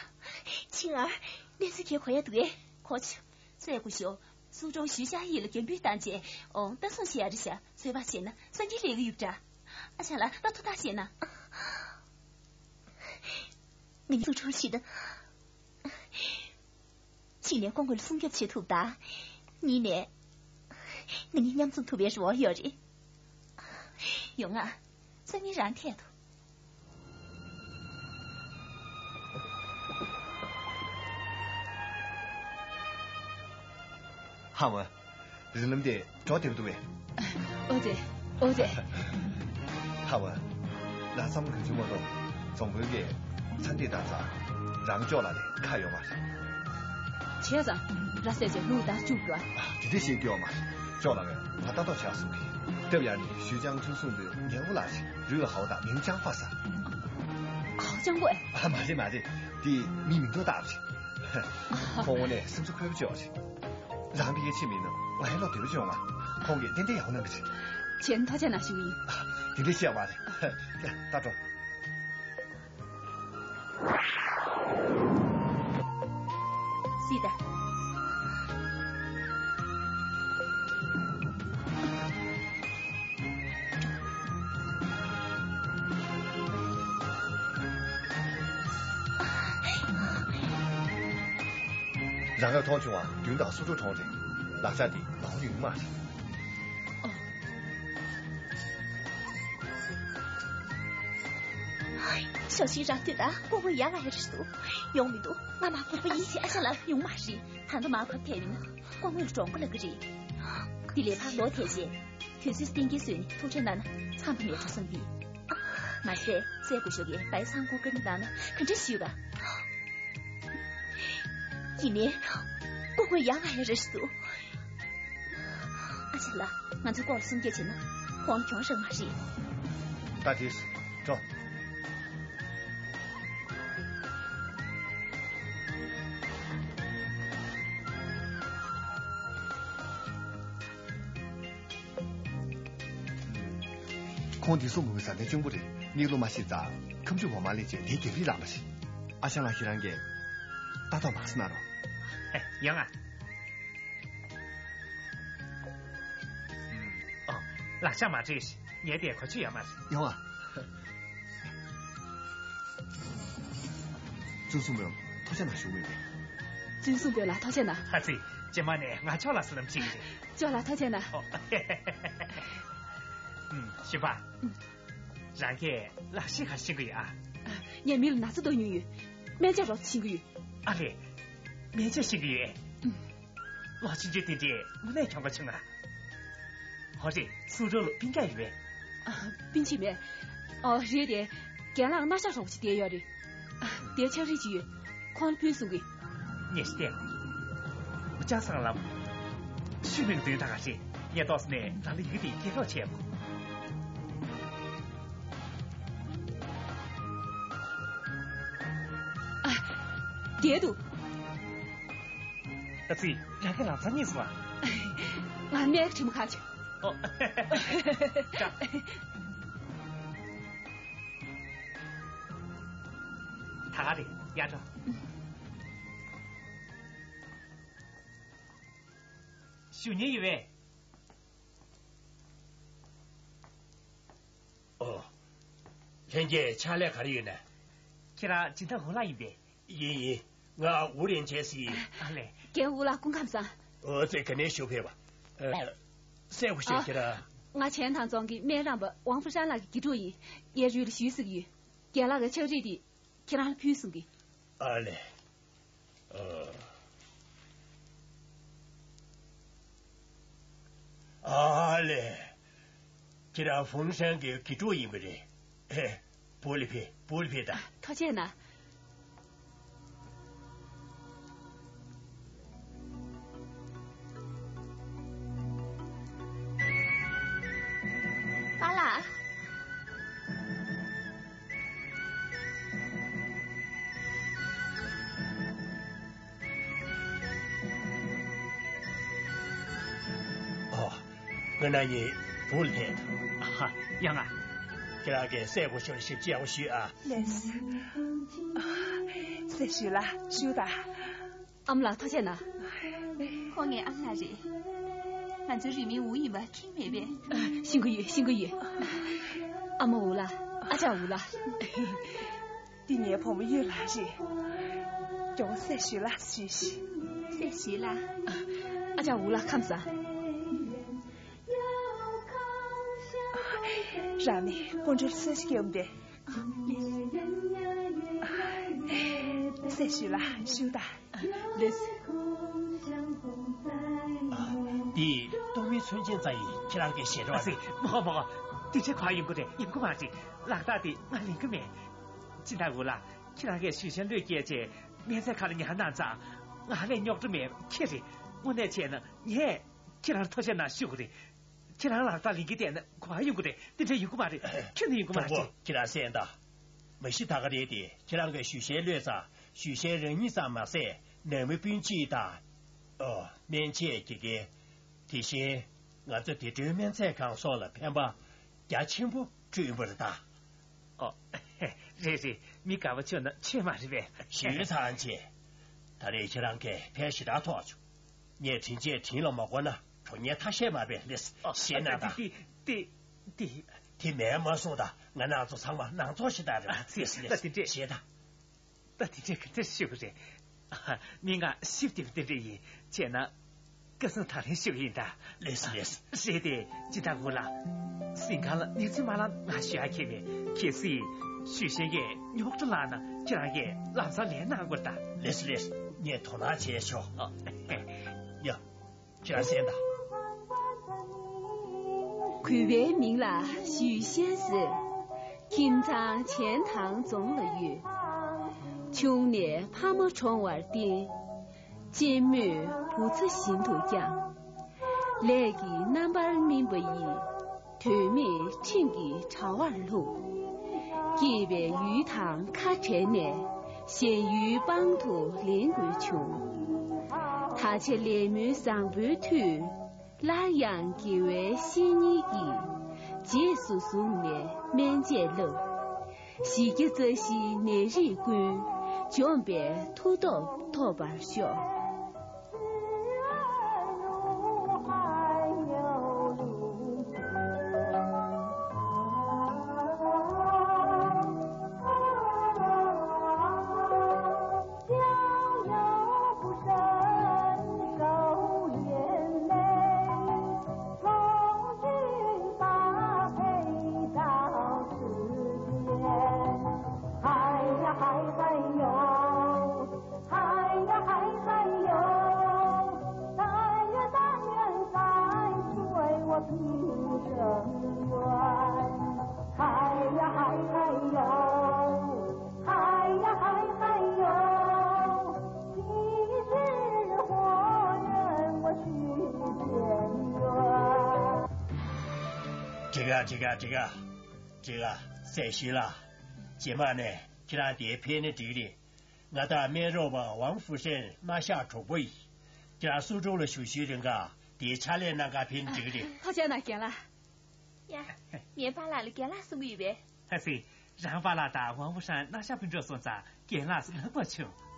ཆིང་ཨར། གནས་ཚུལ་གྱི་གོ་ཡ་འདུག་གས། གོ་ཆ། ཚེ་སྐུ་ཞོག་སུ་ཀྲོང་ཞུས་ཤག་ཡིད་ལ་འགན་འབུལ་བཏང་རྗེས། ཨོང་ད་སོང་ཞེས་ཨ་རི་ཤ་ཚོད་དཔག་བྱས་ན་སང་ཉིན་ལས་ཀ་ཡོད་འདྲ། ཨ་ཅག་ལགས་ད་ཐུགས་ཐག་བཅད་ན། ང་གཉིས་སུ་ཀྲོང་ཞིག་ད། གཅིག་ནས་སྐུ་ངོ་ལ་སྲུང་སྐྱོབ་བྱེད་ཐུབ་ད། གཉིས་ནས། ང་གཉིས་མཉམ་འཛོམས་ཐུབ་པའི་རེ་བ་ཡོད་རེད། ཡོང་ང་། སང་ཉིན་རང་འཐད་དོ། ཧ་མ། རི་ལམ་དེ་འགྲོ་བདེ་པོ་འདུག་བས། ཨོ་དེ། ཨོ་དེ། ཧ་མ། ལ་བསམ་ག་ཚོད་མ་གཏོགས་རྫོང་དཔོན་གྱིས་ཚ་འདི་དང་ཚ་རང་ཅོག་ལ་ནས་ཁ་ཡོད་མ་རེད། བྱས་ཙང་ར་བསད་ཅེས་ལུག་དང་བཅུག་རྒྱུ་ཨ། དེ་འདྲ་ཞིག་སྐྱོ་མ་རེད། ཅོག་ལ་ངས་ང་ལྟ་རྟོག་བྱ་སུ་གི་སྟབས་ཡག་ནི་ཞུས་ཅང་ཁྲུན་སུང་དུ་ཉལ་པོ་ལ་ཞིག་རུས་ཧའོ་དང་མིང་ཅང་པ་ས། ཧའོ་ཅང་པོ་ཨེ། ཨ་མ་རེད་མ་རེད། དེ་མི་མིང་ཐོ་བཏགས་པ་རེད། ཁོང་ངོ་ནས་སེམས་ཚོ་འཁོལ་པོ་ཅོག་རེད། རང་གི་ཡིད་ཆེས་མིན་ནོ། ང་ཡི་ལོ་དེ་བ་བྱུང་ང་། ཁོང་གིས་ཏན་ཏན་ཡག་པོ་གནང་གི་རེད། ཁྱེད་ཐ་ཆད་ན་ཞུ་ཡིན། དེ་འདྲ་བཤད་པ་རེད། ད་འགྲོ། སྲིད་ད། རང་ལ་མཐོང་བྱུང་བ་མདུན་དང་སུ་ཁྲོ་གྲོང་རེད། ལག་ཆ་འདི་མང་པོ་ཡོད་མ་རེད། ཞའོ་ཆིང་རང་འདོད་ད་སྐུ་ངོ་ཡ་ང་ཡ་རེད་འདུག་ཡོང་མི་འདུག་ང་མ་བབས་པ་ཡིན། ཨ་ཅག་ལགས་ཡོང་མ་རེད། ད་ལྟ་མ་བབས་ཐལ་ཡིན་ན་སྐུ་ངོ་ལ་གྲོངས་པ་ལབ་ཀྱི་རེད། འདི་ལས་ཕར་ལོག་ཐལ་རྗེས། དུས་ཚོད་གཏན་འཁེལ་བཟོས་ནས་ཐུག་འཕྲད་གནང་ན་འཚམས་པོ་མེད་འགྲོ་བསམ་གི། མ་ཟད་སྲས་སྐུ་ཞབས་ཀྱིས་བའི་ཚང་སྐུ་ཁྲིད་གནང་ན་ག་འདྲ་ཞུས་ག་ཡིན་ནའི་སྐུ་ངོ་ཡ་ང་ཡ་རེད་འདུག་ཨ་ཅག་ལགས་ང་ཚོ་སྐོར་སུམ་བརྒྱ་བྱས་ན་ཁོང་གྱོང་རག་མ་རེད། ད་དེས་འགྲོ། ཁོང་འདི་སོ་མུ་གི་ས་ནས་གཅུང་པོ་རེད། མིག་ལོ་མ་ཤེས་ཙང་ཁམ་ཆུ་བོ་མ་ལས་བྱས་དེ་རྒྱབ་རི་ལངས་པ་ཞིག་ཨ་ཞང་ལགས་ཁྱེད་རང་གིས་ལྟ་རྟོག་མང་སེ་གནང་རོགས། ཨེ་ཡོང་ང་། ཨོ། ལག་ཆ་མ་བྲིས་ཤིག་ངས་དེ་གོ་ཆོད་ཡོད་མ་རེད། ཡོང་ང་། བཙུན་གསུམ་པོས་ཐུགས་རྗེ་གནང་ཞུ་དགོས་པས། བཙུན་གསུམ་པོ་ལ་ཐུགས་རྗེ་གནང་། ཨ་ཙི། རྗེས་མ་ནས་ང་ཅོག་ལ་ཟེར་ལམ་ཁྲིད་ཀྱི་རེད། ཅོག་ལ་ཐུགས་རྗེ་གནང་། ཨོ། ཨུམ། ཞུ་བ། ཨུམ། རང་གིས་ལག་ཤེས་ག་རེ་ཤེས་ཀྱི་ཡོད་ཨ། ཨ། ངས་མི་ལ་ན་ཚ་གཏོང་མྱོང་ཡོད། སྨན་བཅོས་རོབ་ཙམ་ཤེས་ཀྱི་ཡོད། ཨ་རེད། སྨན་བཅོས་ཤེས་ཀྱི་ཡོད། ཨུམ། ལོ་ཆུང་ཆུང་དེ་འདྲས་དངོས་གནས་གྱོང་ཁ་ཆུང་ང་། ཧོ་རེད། སུ་རོ་ལ་སྤུན་ཀྱག་ཡོད་པས། ཨ། སྤུན་མཆེད་མེད། ཨོ་རེད་དེ། རྒན་ལགས་སྣག་ཤ་རོགས་ཅིག་བསྡད་ཡོད་རེད། ཨ། དེ་ཕྱག་བྲིས་ཅིག་ཡོད། ཁོང་ལ་ཕུལ་གསུང་གི། ངས་ཤི་བལྟས། མུ་ཅག་སང་ལམ། ཤུལ་མིག་འདོན་དང་ང་རེད། ངས་ཏོག་ཙམ་ནས་རང་ལ་ཡི་གེ་དེ་སྐད་རོགས་བྱས་པ། ཨ། བསྡད་འདུག་ཨ་ཙི། རང་གི་ལམ་སང་རྙེད་སོང་ཨ། ང་སྨན་གྱི་གྲིབ་མ་ཁ་ཆེ། ཨོ། ད་ག་རེད། ཡར་འགྲོ། ཞུ་སྙིང་ཡོད་པས། ཨོ། ལྷན་རྒྱས་ཕྱག་ལས་ག་རེ་ཡོད་ན། ཁྱེད་རང་སྦྱིན་བདག་ཝུ་ལགས་ཡིན་པས། ཡིན་ཡིན། ང་ཝུ་རེན་ཆེན་ཟེར་གྱི་ཡིན། ཨ་ལས། རྒན་ཝུ་ལགས་སྐུ་ཁམས་བཟང་། ཨོ་ཙེ་ག་ནས་ཞུ་ཕེབས་པ། ཨ། སྲས་སྐུ་ཞབས། ཨ། ཁྱེད་རང་། ང་ཆན་ཐང་རྫོང་གི་སྨན་རམས་པ་ཝང་ཧྥུ་ཧྲན་ལགས་ཀྱི་དགེ་ཕྲུག་ཡིན། གཡས་རུ་ལ་ཞུས་ཟེར་གྱི་ཡོད། རྒན་ལགས་ཀྱི་ཕྱག་བྲིས་དེ་ཁྱེད་རང་ལ་ཕུལ་གསུང་གི། ཨ་ལས། ཨ། ཨ་ལས། ཁྱེད་རང་ཧྥུང་ཧྲན་གྱི་དགེ་ཕྲུག་ཡིན་པ་རེད། ཨེ། བུ་ལ་ཕེབས། བུ་ལ་ཕེབས་དང་། ཐུགས་རྗེ་གནང་། པཱ་ལགས། ཨོ། ང་རང་གཉིས་བུ་ལ་ཕེབས་དང་། ཨ་ཧ། ཡ་ང་། ཁྱེད་རང་གིས་སྲས་སྐུ་ཞབས་ལ་ཞིབ་དཔྱད་ཡག་པོ་ཞུས་ཨ། ལགས་སོ། སྲས་ཞུས་ལ་ཞུ་དང་། ཨ་མ་ལགས་ཐུགས་རྗེ་གནང་། ཁོང་ངའི་ཨ་མ་ལགས་རེད། ང་ཚོའི་རིང་མིན་ཝུ་ཡིན་པ་མཁྱེན་མེད་པས། ཤེས་ཀྱི་ཡོད། ཤེས་ཀྱི་ཡོད། ཨ་མ་ཝུ་ལགས། ཨ་ཅག་ཝུ་ལགས། འདི་ངའི་བུ་མོ་གཡུ་ལགས་རེད། མགྱོགས་པོ་སྲས་ཞུས་ལ་ཞུས་ཤིག་སྲས་ཞུས་ལ། ཨ་ཅག་ཝུ་ལགས་ཁམས་བཟང་། རང་ནི་སྐུ་མགྲོན་གསོལ་ཞིག་སྐྱེལ་འདི། སྲས་ཞུས་ལ་ཞུ་དང་། ལགས་སོ། འདི་གཏོར་མའི་མཚོན་ཆེན་རྩ་ཡིན། ཁྱེད་རང་གིས་བཞེས་རོགས། ཨ་ཙི། མོ་མོ། འདི་འདྲ་གང་ཡོང་གི་རེད། ཡོང་གི་མ་རེད། ལག་རྟགས་དེ་ང་ལེན་གི་མེད། སྦྱིན་བདག་ཝུ་ལགས། ཁྱེད་རང་གིས་ཞུས་ཤན་བློས་བསྐྱེད་བྱས་སྨན་རྫས་ཁ་ལ་ཉར་གནང་ཙང་། ང་ལས་རྙོག་དྲ་མེད། ཁྱེད་རེད། དངོས་གནས་བྱས་ན་ངས་ཁྱེད་རང་ལ་ཐུགས་རྗེ་གནང་ཞུ་དགོས་རེད། ཁྱེད་རང་ལག་རྟགས་ལེན་གི་བསྡད་ན་ག་པར་ཡོང་གི་རེད། དེ་འདྲ་ཡོང་གི་མ་རེད། ཁྱོན་ནས་ཡོང་གི་མ་རེད། གྲོགས་པོ། ཁྱེད་རང་གསན་དང་། མ་གཞི་ད་ག་རེད་དེ། ཁྱེད་རང་གིས་ཞུས་ཤན་བློས་ཙང་། ཞུས་ཤན་རང་ཉིད་ཙམ་མ་ཟད་ནང་མི་སྤུན་མཆེད་དང་། ཨོ། སྨན་དཔྱད་དགེ་རྒན། དེ་བཞིན་ང་ཚོ་དེ་སྒྲོན་སྨན་རྫས་ཁང་སོགས་ལ་ཕན་པ་རྒྱ་ཆེན་པོ་འཕྲོད་ཡོང་པ་རེད་ད། ཨོ། རེད་རེད། མི་དགའ་བ་བྱུང་ན་ཆོས་མ་རེད་པས། ཞུས་ཚར་རྗེས། ད་རེས་ཁྱེད་རང་གིས་ཕན་ཞེ་དྲག་ཐོགས་བྱུང་། ངས་དྲིན་ཆེན་དྲིན་ལ་མ་གོ་ན་གྲོགས་ངན་ཐ་ཤལ་མ་རེད་པས། ལགས་སོ། ཨོ། ཞེད་སྣང་དང་། དེ་དེ་དེ་དེ་མེད་མ་གསུངས་དང་། ང་རང་ཚོ་ཚང་མ་ནང་ཚོགས་ཤིག་ད་རེད། ཨ་ཙི། ལགས་སོ། ལགས་སོ། ད་དེ་འདྲས། ཞེད་དང་། ད་དེ་འདྲས་ག་འདྲས་ཞུ་གི་རེད། ཨ། མི་ང་ཤི་བདེ་བདེ་འདྲ་ཡིན། བྱས་ན་སྐུ་སྲུང་དང་ལེན་ཞུ་གི་ཡིན་ད། ལགས་སོ། ལགས་སོ། རེད་དེ། སྦྱིན་བདག་ཝུ་ལགས། གཟིམ་ཁང་ལ་གནས་ཚུལ་མ་ལངས་ང་ཞུ་ཡག་ཁེལ་མེད། གལ་སྲིད་ཞུས་ཤན་གྱིས་རྙོག་དྲ་བསླངས་ན་ཁྱེད་རང་གིས་ལམ་སང་ལན་གནང་དགོས་ད། ལགས་སོ། ལགས་སོ། ངས་དོ་སྣང་བྱས་ཆོག། ཨ། ཡ། ཁྱེད་རང་གསན་དང་། གུས་པའི་མིང་ལ་ཞུས་ཤན་ཟེར། ཁྱིམ་ཚང་ཆན་ཐང་རྫོང་ལ་ཡོད། ཆུང་ནས་ཕ་མ་གྲོངས་པར་བརྟེན། གཅེན་མོས་བུ་ཚ་བཞིན་དུ་བསྐྱངས། ལས་ཀྱི་རྣམ་པར་སྨིན་པ་ཡིས། དོན་མེད་ཁྲིམས་ཀྱི་དྲ་བར་ལྷུང་། སྐྱིད་པའི་ཡུལ་དང་ཁ་བྲལ་ནས། གཞན་ཡུལ་དཔང་དུ་ལེན་དགོས་བྱུང་། ད་ཆ་ལས་སྨོན་བཟང་པོའི་མཐུས། སླར་ཡང་དགེ་བའི་བཤེས་གཉེན་གྱིས། རྗེས་སུ་བཟུང་ནས་སྨན་དཔྱད་བསླབ། བཞི་བརྒྱ་རྩ་བཞིའི་ནད་རིགས་ཀུན། འཇོམས་པའི་མཐུ་སྟོབས་ཐོབ་པར་ཤོག། འགྲིག་ག་འགྲིག་ག་འགྲིག་ག་འགྲིག་ག་སྲས་ཞུས་ལགས། རྗེས་མ་ནས་ཁྱེད་རང་དེར་ཕེབས་ན་འགྲིག་རེད། ང་དང་སྨན་རོགས་པ་ཝང་ཧྥུ་ཧྲེན་སྣ་ཤག་གྲོགས་པོ་ཡིན། ཁྱེད་རང་སུད་ཀྲོའུ་ལ་བཞུགས་ཤུལ་རིང་ག་དེར་ཕྱག་ལས་གནང་གར་ཕེབས་ན་འགྲིག་རེད། ཐུགས་རྗེ་གནང་རྒན་ལགས། ཡ། ངའི་པཱ་ལགས་ལ་རྒན་ལགས་གསུང་གི་ཡོད་པས། ལྷ་སྲས། རང་པཱ་ལགས་དང་ཝང་ཧྥུ་ཧྲེན་སྣ་ཤག་ཕུད་འགྲོ་སོང་ཙང་རྒན་ལགས་སུ་ལྷག་པར་བྱུང་།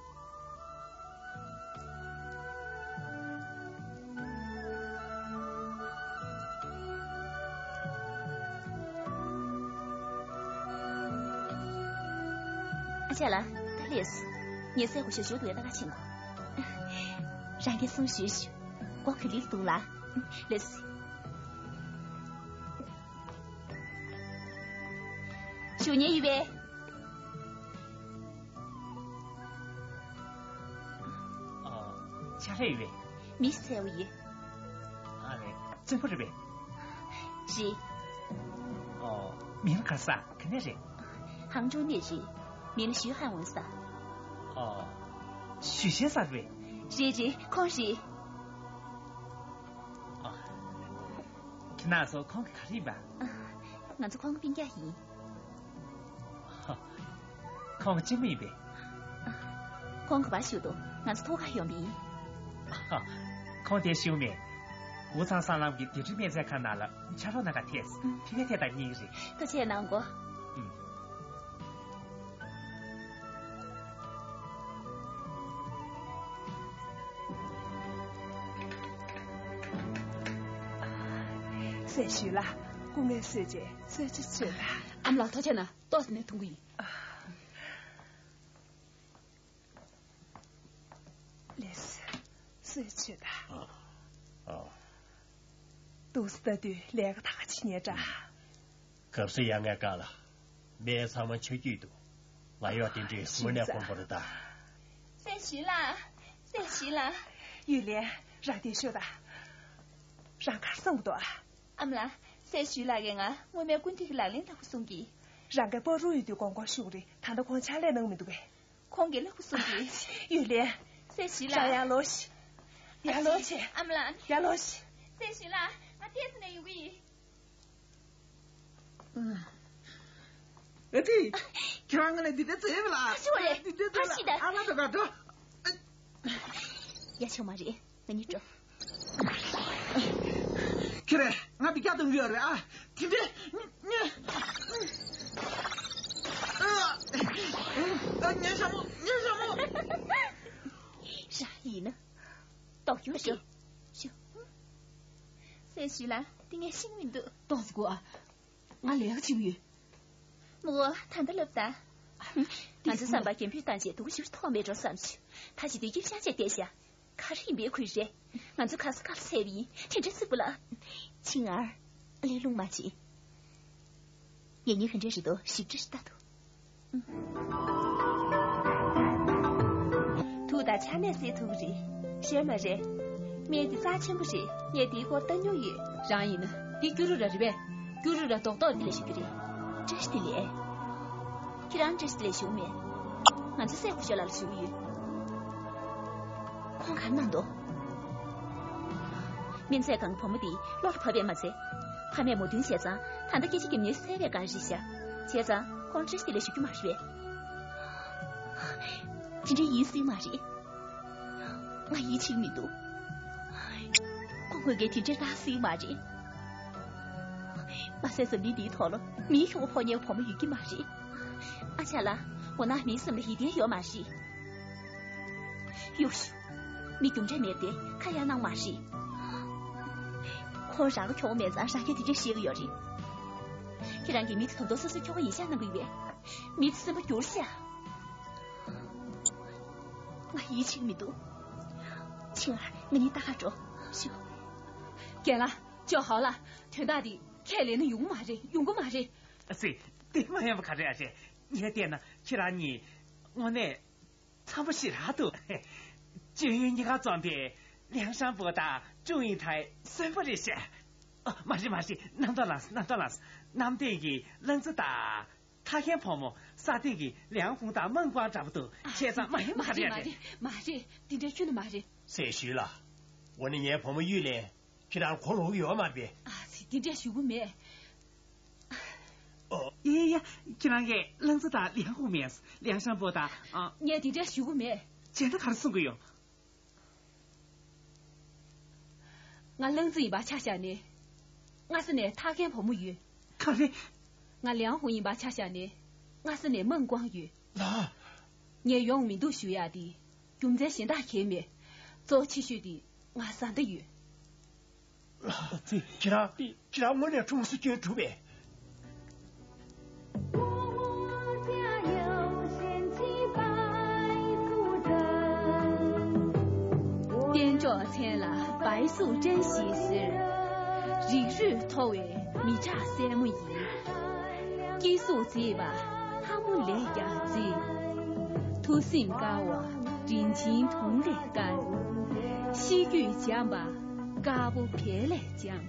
ཨ་ཅག་ལགས། ད་ལེགས་སོ། ངས་སྲས་སྐུ་ཞབས་ཞུ་དུ་བའི་ལྟ་ག་ཕྱིན་གོ། རང་གིས་གསུང་ཞུས་ཞུ། མགོ་ག་ལེར་གཏུག་ལ། ལེགས་སོ། ཞུ་ཉན་ཡོད་པས། ཨ། ཕྱག་ལས་ཡོད་པས། མི་གསལ་བོ་ཡོད། ཨ་ལས། བཙུན་པོ་རེད་པས། རེད། ཨོ། མིང་ག་ས་ག་ནས་རེད། ཧང་ཀྲོའུ་ནས་རེད། མིང་ཞུས་ཧང་ཝུན་ས། ཨོ། ཞུས་ཤན་ས་རེད་པས། རེད་རེད། ཁོང་རེད། ཨ། ཁྱེད་རང་ཚོ་ཁོང་གི་ག་རེ་ཡིན་པ། ང་ཚོ་ཁོང་གི་སྤུན་ཀྱག་ཡིན། ཧ། ཁོང་གི་གཅེན་མོ་ཡིན་པས། ཁོང་གི་བར་ཞུ་དོ། ང་ཚོ་ཐུག་ག་ཡོང་པ་ཡིན། ཧ། ཁོང་དེར་བཞུགས་མེད། ཝུ་ཚང་སྲང་ལམ་གྱི་དེ་འཕྲུལ་སྨན་རྫས་ཁང་ནང་ལ་ཕྱག་རོགས་གནང་གར་ཐད། ཨུམ། དེ་ནས་ཐད་དང་གཉིས་རེད། ཐུགས་རྗེ་གནང་གོ། ཨུམ། སྲས་ཞུས་ལགས། སྐུ་ངལ་གསོས་རྗེས་གསོལ་ཇ་མཆོད་དང་། ཨ་མ་ལགས་ཐུགས་རྗེ་གནང་། ཏོག་ཙམ་ནས་འཐུང་གི་ཡིན། ལགས་སོ། གསོལ་ཇ་མཆོད་དང་། ཨ། ཨ། འདུག་སེ་ལྟ་དུས་ལས་ཀ་ད་ག་བྱེད་ཉན་དྲ། གབ་ས་ཡ་ངའི་བཀའ་ལ། སྨན་ཚང་མ་ཆ་རྒྱུས་འདུག་ང་ཡོད་དེ་འདྲའི་དངོས་གནས་དཀོན་པོ་རེད་ད། སྲས་ཞུས་ལགས། སྲས་ཞུས་ལགས། ཡུས་ལན། རང་དེར་ཤོག་དང་། རང་གར་སོང་འདུག་ཨ། ཨ་མ་ལགས། སྲས་ཞུས་ལགས་ཀྱིས་ང་སྔོན་མའི་སྐུ་མདུན་གྱི་ལག་ལེན་ལྟ་བུ་གསུང་གི། རང་གི་པ་རུ་ཡོད་དུས་དགོངས་སྐོར་ཞུ་གི་རེད། ད་ལྟ་ཁོང་ཕྱག་ལས་གནང་མི་འདུག་པས། ཁོང་གིས་ལབ་དགོས་བཟོ་གི། ཡུས་ལན། སྲས་ཞུས་ལགས། ཡར་ལོངས་ཤིག་ཡར་ལོངས་ཤིག་ཨ་མ་ལགས། ཡར་ལོངས་ཤིག་སྲས་ཞུས་ལགས། ང་ཏོག་ཙམ་ནས་ཡོང་གི་ཡིན། ཨ་ཙི། ཁྱེད་རང་ང་ལ་འདི་འདྲ་བྱས་པ་ལ། ཨ་ཙི་བ་རེད། འདི་འདྲ་བྱས་ཨ་ཙི་ད། ཨ་མ་དང་དགའ་འགྲོ། ཡ་ཆོག་མ་རེད། ང་གཉིས་འགྲོ། ཁྱེད་རང་ང་འདི་རྒྱག་གཏོང་གི་ཡོད་རེད་ཨ། དེ་འདྲས། ཉེ་ཉེ་ཉེ་ཞྭ་མོ། ཉེ་ཞྭ་མོ། ར་ཡིན་ན། ལྟོགས་ཡོད་རེད། ཤོ། སྲས་ཞུས་ལགས། འདི་ངས་ཤེས་ཀྱི་མི་འདུག་ཏོག་ཙམ་སྒུག་ཨ། ང་ལས་ཀ་བྱེད་ཀྱི་ཡོད། མོ། ད་ལྟ་ལབ་ད། ང་ཚོའི་བསམ་པར་རྒན་པོས་བཏང་རྗེས་སྡུག་ཞིག་ཐོག་མེད་འགྲོ་བསམ་བྱུང་། ད་ཅི་དུས་སྐྱིད་ཤག་ཅེས་བསྡད་ཤག་ག་རེ་ཡིན་པའི་ཁུལ་རེད། ང་ཚོ་ག་ས་ག་ལ་ཚད་པ་ཡིན། དེ་འདྲ་ཚིག་པ་ལ། ཆིང་ཨར། ལས་རླུང་མ་བྱེད། ངེད་གཉིས་ག་འདྲ་རེད་དོ་ཞིབ་ཕྲ་ཞིག་ལྟ་དོ། ཐུགས་དང་ཆ་ནས་སེལ་ཐུབ་ཀྱི་རེད། ཤེས་མ་རེད། སྨན་འདི་རྩ་ཆེན་པོ་རེད། ངས་འདིའི་སྐོར་བལྟ་མྱོང་ཡོད། རང་ཡིན་ན་འདི་སྐྱུ་རུ་ར་རེད་པས། སྐྱུ་རུ་ར་རྡོག་རྡོག་འདི་ལས་ཞུ་གི་རེད། བཀྲ་ཤིས་བདེ་ལེགས། ཁྱེད་རང་བཀྲ་ཤིས་བདེ་ལེགས་ཞུ་མེད། ང་ཚོ་སྲས་སྐུ་ཞབས་ལགས་ལ་ཞུ་གི་ཡོད། ཁོང་ག་རེ་གནང་འདུག་སྨན་རྫས་ཁང་བུ་མོ་འདི་བློ་ལ་བབས་པས་མ་ཚད། ཕ་མས་མོས་མཐུན་བྱས་ཙང་ད་ལྟ་སྐད་ཆ་རྒྱབ་ཉེས་སེལ་བའི་སྒང་རེད་ཤག་བྱས་ཙང་ཁོང་བཀྲ་ཤིས་བདེ་ལེགས་ཞུ་རྒྱུ་མ་རེད་པས། དེ་འདྲ་ཡིན་སྲིད་མ་རེད། ང་ཡིད་ཆེས་མི་འདུག་ཁོང་དངོས་གནས་དེ་འདྲ་རག་སྲིད་མ་རེད། མ་ཟད་འཛམ་གླིང་འདིའི་ཐོག་ལ་མིའི་ཁྱོ་ག་ཕོག་མཁན་བུ་མོ་ཡོད་ཀྱི་མ་རེད། ཨ་ཅག་ལགས། འོ་ན་མིའི་སེམས་ལ་ཡིད་བརྟན་ཡོད་མ་རེད། གཡུག་ཤོག་མི་རྒྱུ་འབྲས་མེད་དེ་ཁ་ཡ་གནང་མ་རེད། ཁོང་རང་གི་ཁྱོ་ག་མེད་ཙང་རང་གིས་དེ་འདྲ་བཤད་ཀྱི་ཡོད་རེད། ཁྱེད་རང་གིས་མི་དེ་ད་དུང་སོ་སོའི་ཁྱོ་ག་ཡིན་ཤག་གནང་གི་ཡོད་པས། མི་དེ་སེམས་པ་འགྱུར་ཤག་ང་ཡིད་ཆེས་མི་འདུག་ཆིང་ཨར། ང་གཉིས་ལྟ་ག་འགྲོ། ཤོག་རྒན་ལགས། ཅོ་ཧའོ་ལགས། དོན་དག་འདི་ཁས་ལེན་ན་ཡོང་གི་མ་རེད། ཡོང་གི་མ་རེད། ཨ་ཙི། དེ་མ་ཡིན་པ་ག་རེ་ཨ་ཅེ། ངས་བལྟས་ན་ཁྱེད་རང་གཉིས་དངོས་གནས་འཚམ་པོ་ཞེ་དྲག་འདུག་ཅོ་ཡུན་གཉིས་ཀ་འཛོམས་པའི་ལིའང་ཧྲན་པོ་དང་ཀྲུང་ཡིན་ཐའི་གསོན་པོ་རེད་ཤག་ཨ། མ་རེད་མ་རེད། རྣམ་རྟོག་ལངས་སོང་། རྣམ་རྟོག་ལངས་སོང་། གནམ་བསྟན་གྱི་ལན་ཙི་དང་། ཐ་ཁེན་བུ་མོ། ས་སྟེང་གི་ལིའང་ཧུང་དང་མང་ཀོང་འདྲ་པོ་འདུག་བྱས་ཙང་མ་ཡིན་པ་ག་རེ་རེད། མ་རེད། མ་རེད། འདི་འདྲ་ཁྱོན་ནས་མ་རེད། སྲས་ཞུས་ལགས། འོ་ན་ངའི་བུ་མོ་གཡུས་ལན། ཁྱེད་རང་གོ་ལོག་ཡོད་མ་རེད་པས། ཨ་ཙི། འདི་འདྲ་ཞུ་གི་མེད། ཡ་ཡ། ཁྱེད་རང་གིས་ལང་ཙི་དང་ལིའང་ཧུ་མེད། ལིའང་ཧྲན་པོ་དང་། ཨ། ངས་དེ་འདྲ་ཞུ་གི་མེད། བྱས་ན་ག་རེ་གསུང་གི་ཡོད། ང་ལང་ཙི་ཡིན་པ་ཆ་བཞག་ནས། སྔ་ས་ནས་ཐར་མཁན་བུ་མོ་ཡོད། ག་རེ། ང་ལིའང་ཧུ་ཡིན་པ་ཆ་བཞག་ནས། སྔ་ས་ནས་མིང་བཀང་ཡོད། ལགས། ངས་ཡོང་མི་འདུག་ཞུ་ཡག་དེ། རྒྱུ་མཚན་གཞན་དག་གང་ཡང་མེད། གཙོ་ཆེ་ཤོས་དེ་ང་བཟའ་ཟླ་ཡོད། ལགས་སེ། ཁྱེད་རང་། ཁྱེད་རང་དངོས་གནས་ཁྲོམ་སུ་སྐྱོན་གྲུབ་པས། 天照千里，白素贞ཞེས་ཟེར། རིགས་རུས་མཐོ་བའི་མི་དྲག་སྲས་མོ་ཡིན། སྐྱེ་གཟུགས་མཛེས་པ་ལྷ་མོ་ལས་ཀྱང་མཛེས། ཐུགས་སེམས་དཀར་བ་རིན་ཆེན་དུང་ལས་དཀར། གཤིས་རྒྱུད་འཇམ་པ་དཀར་པོ་བལ་ལས་འཇམ།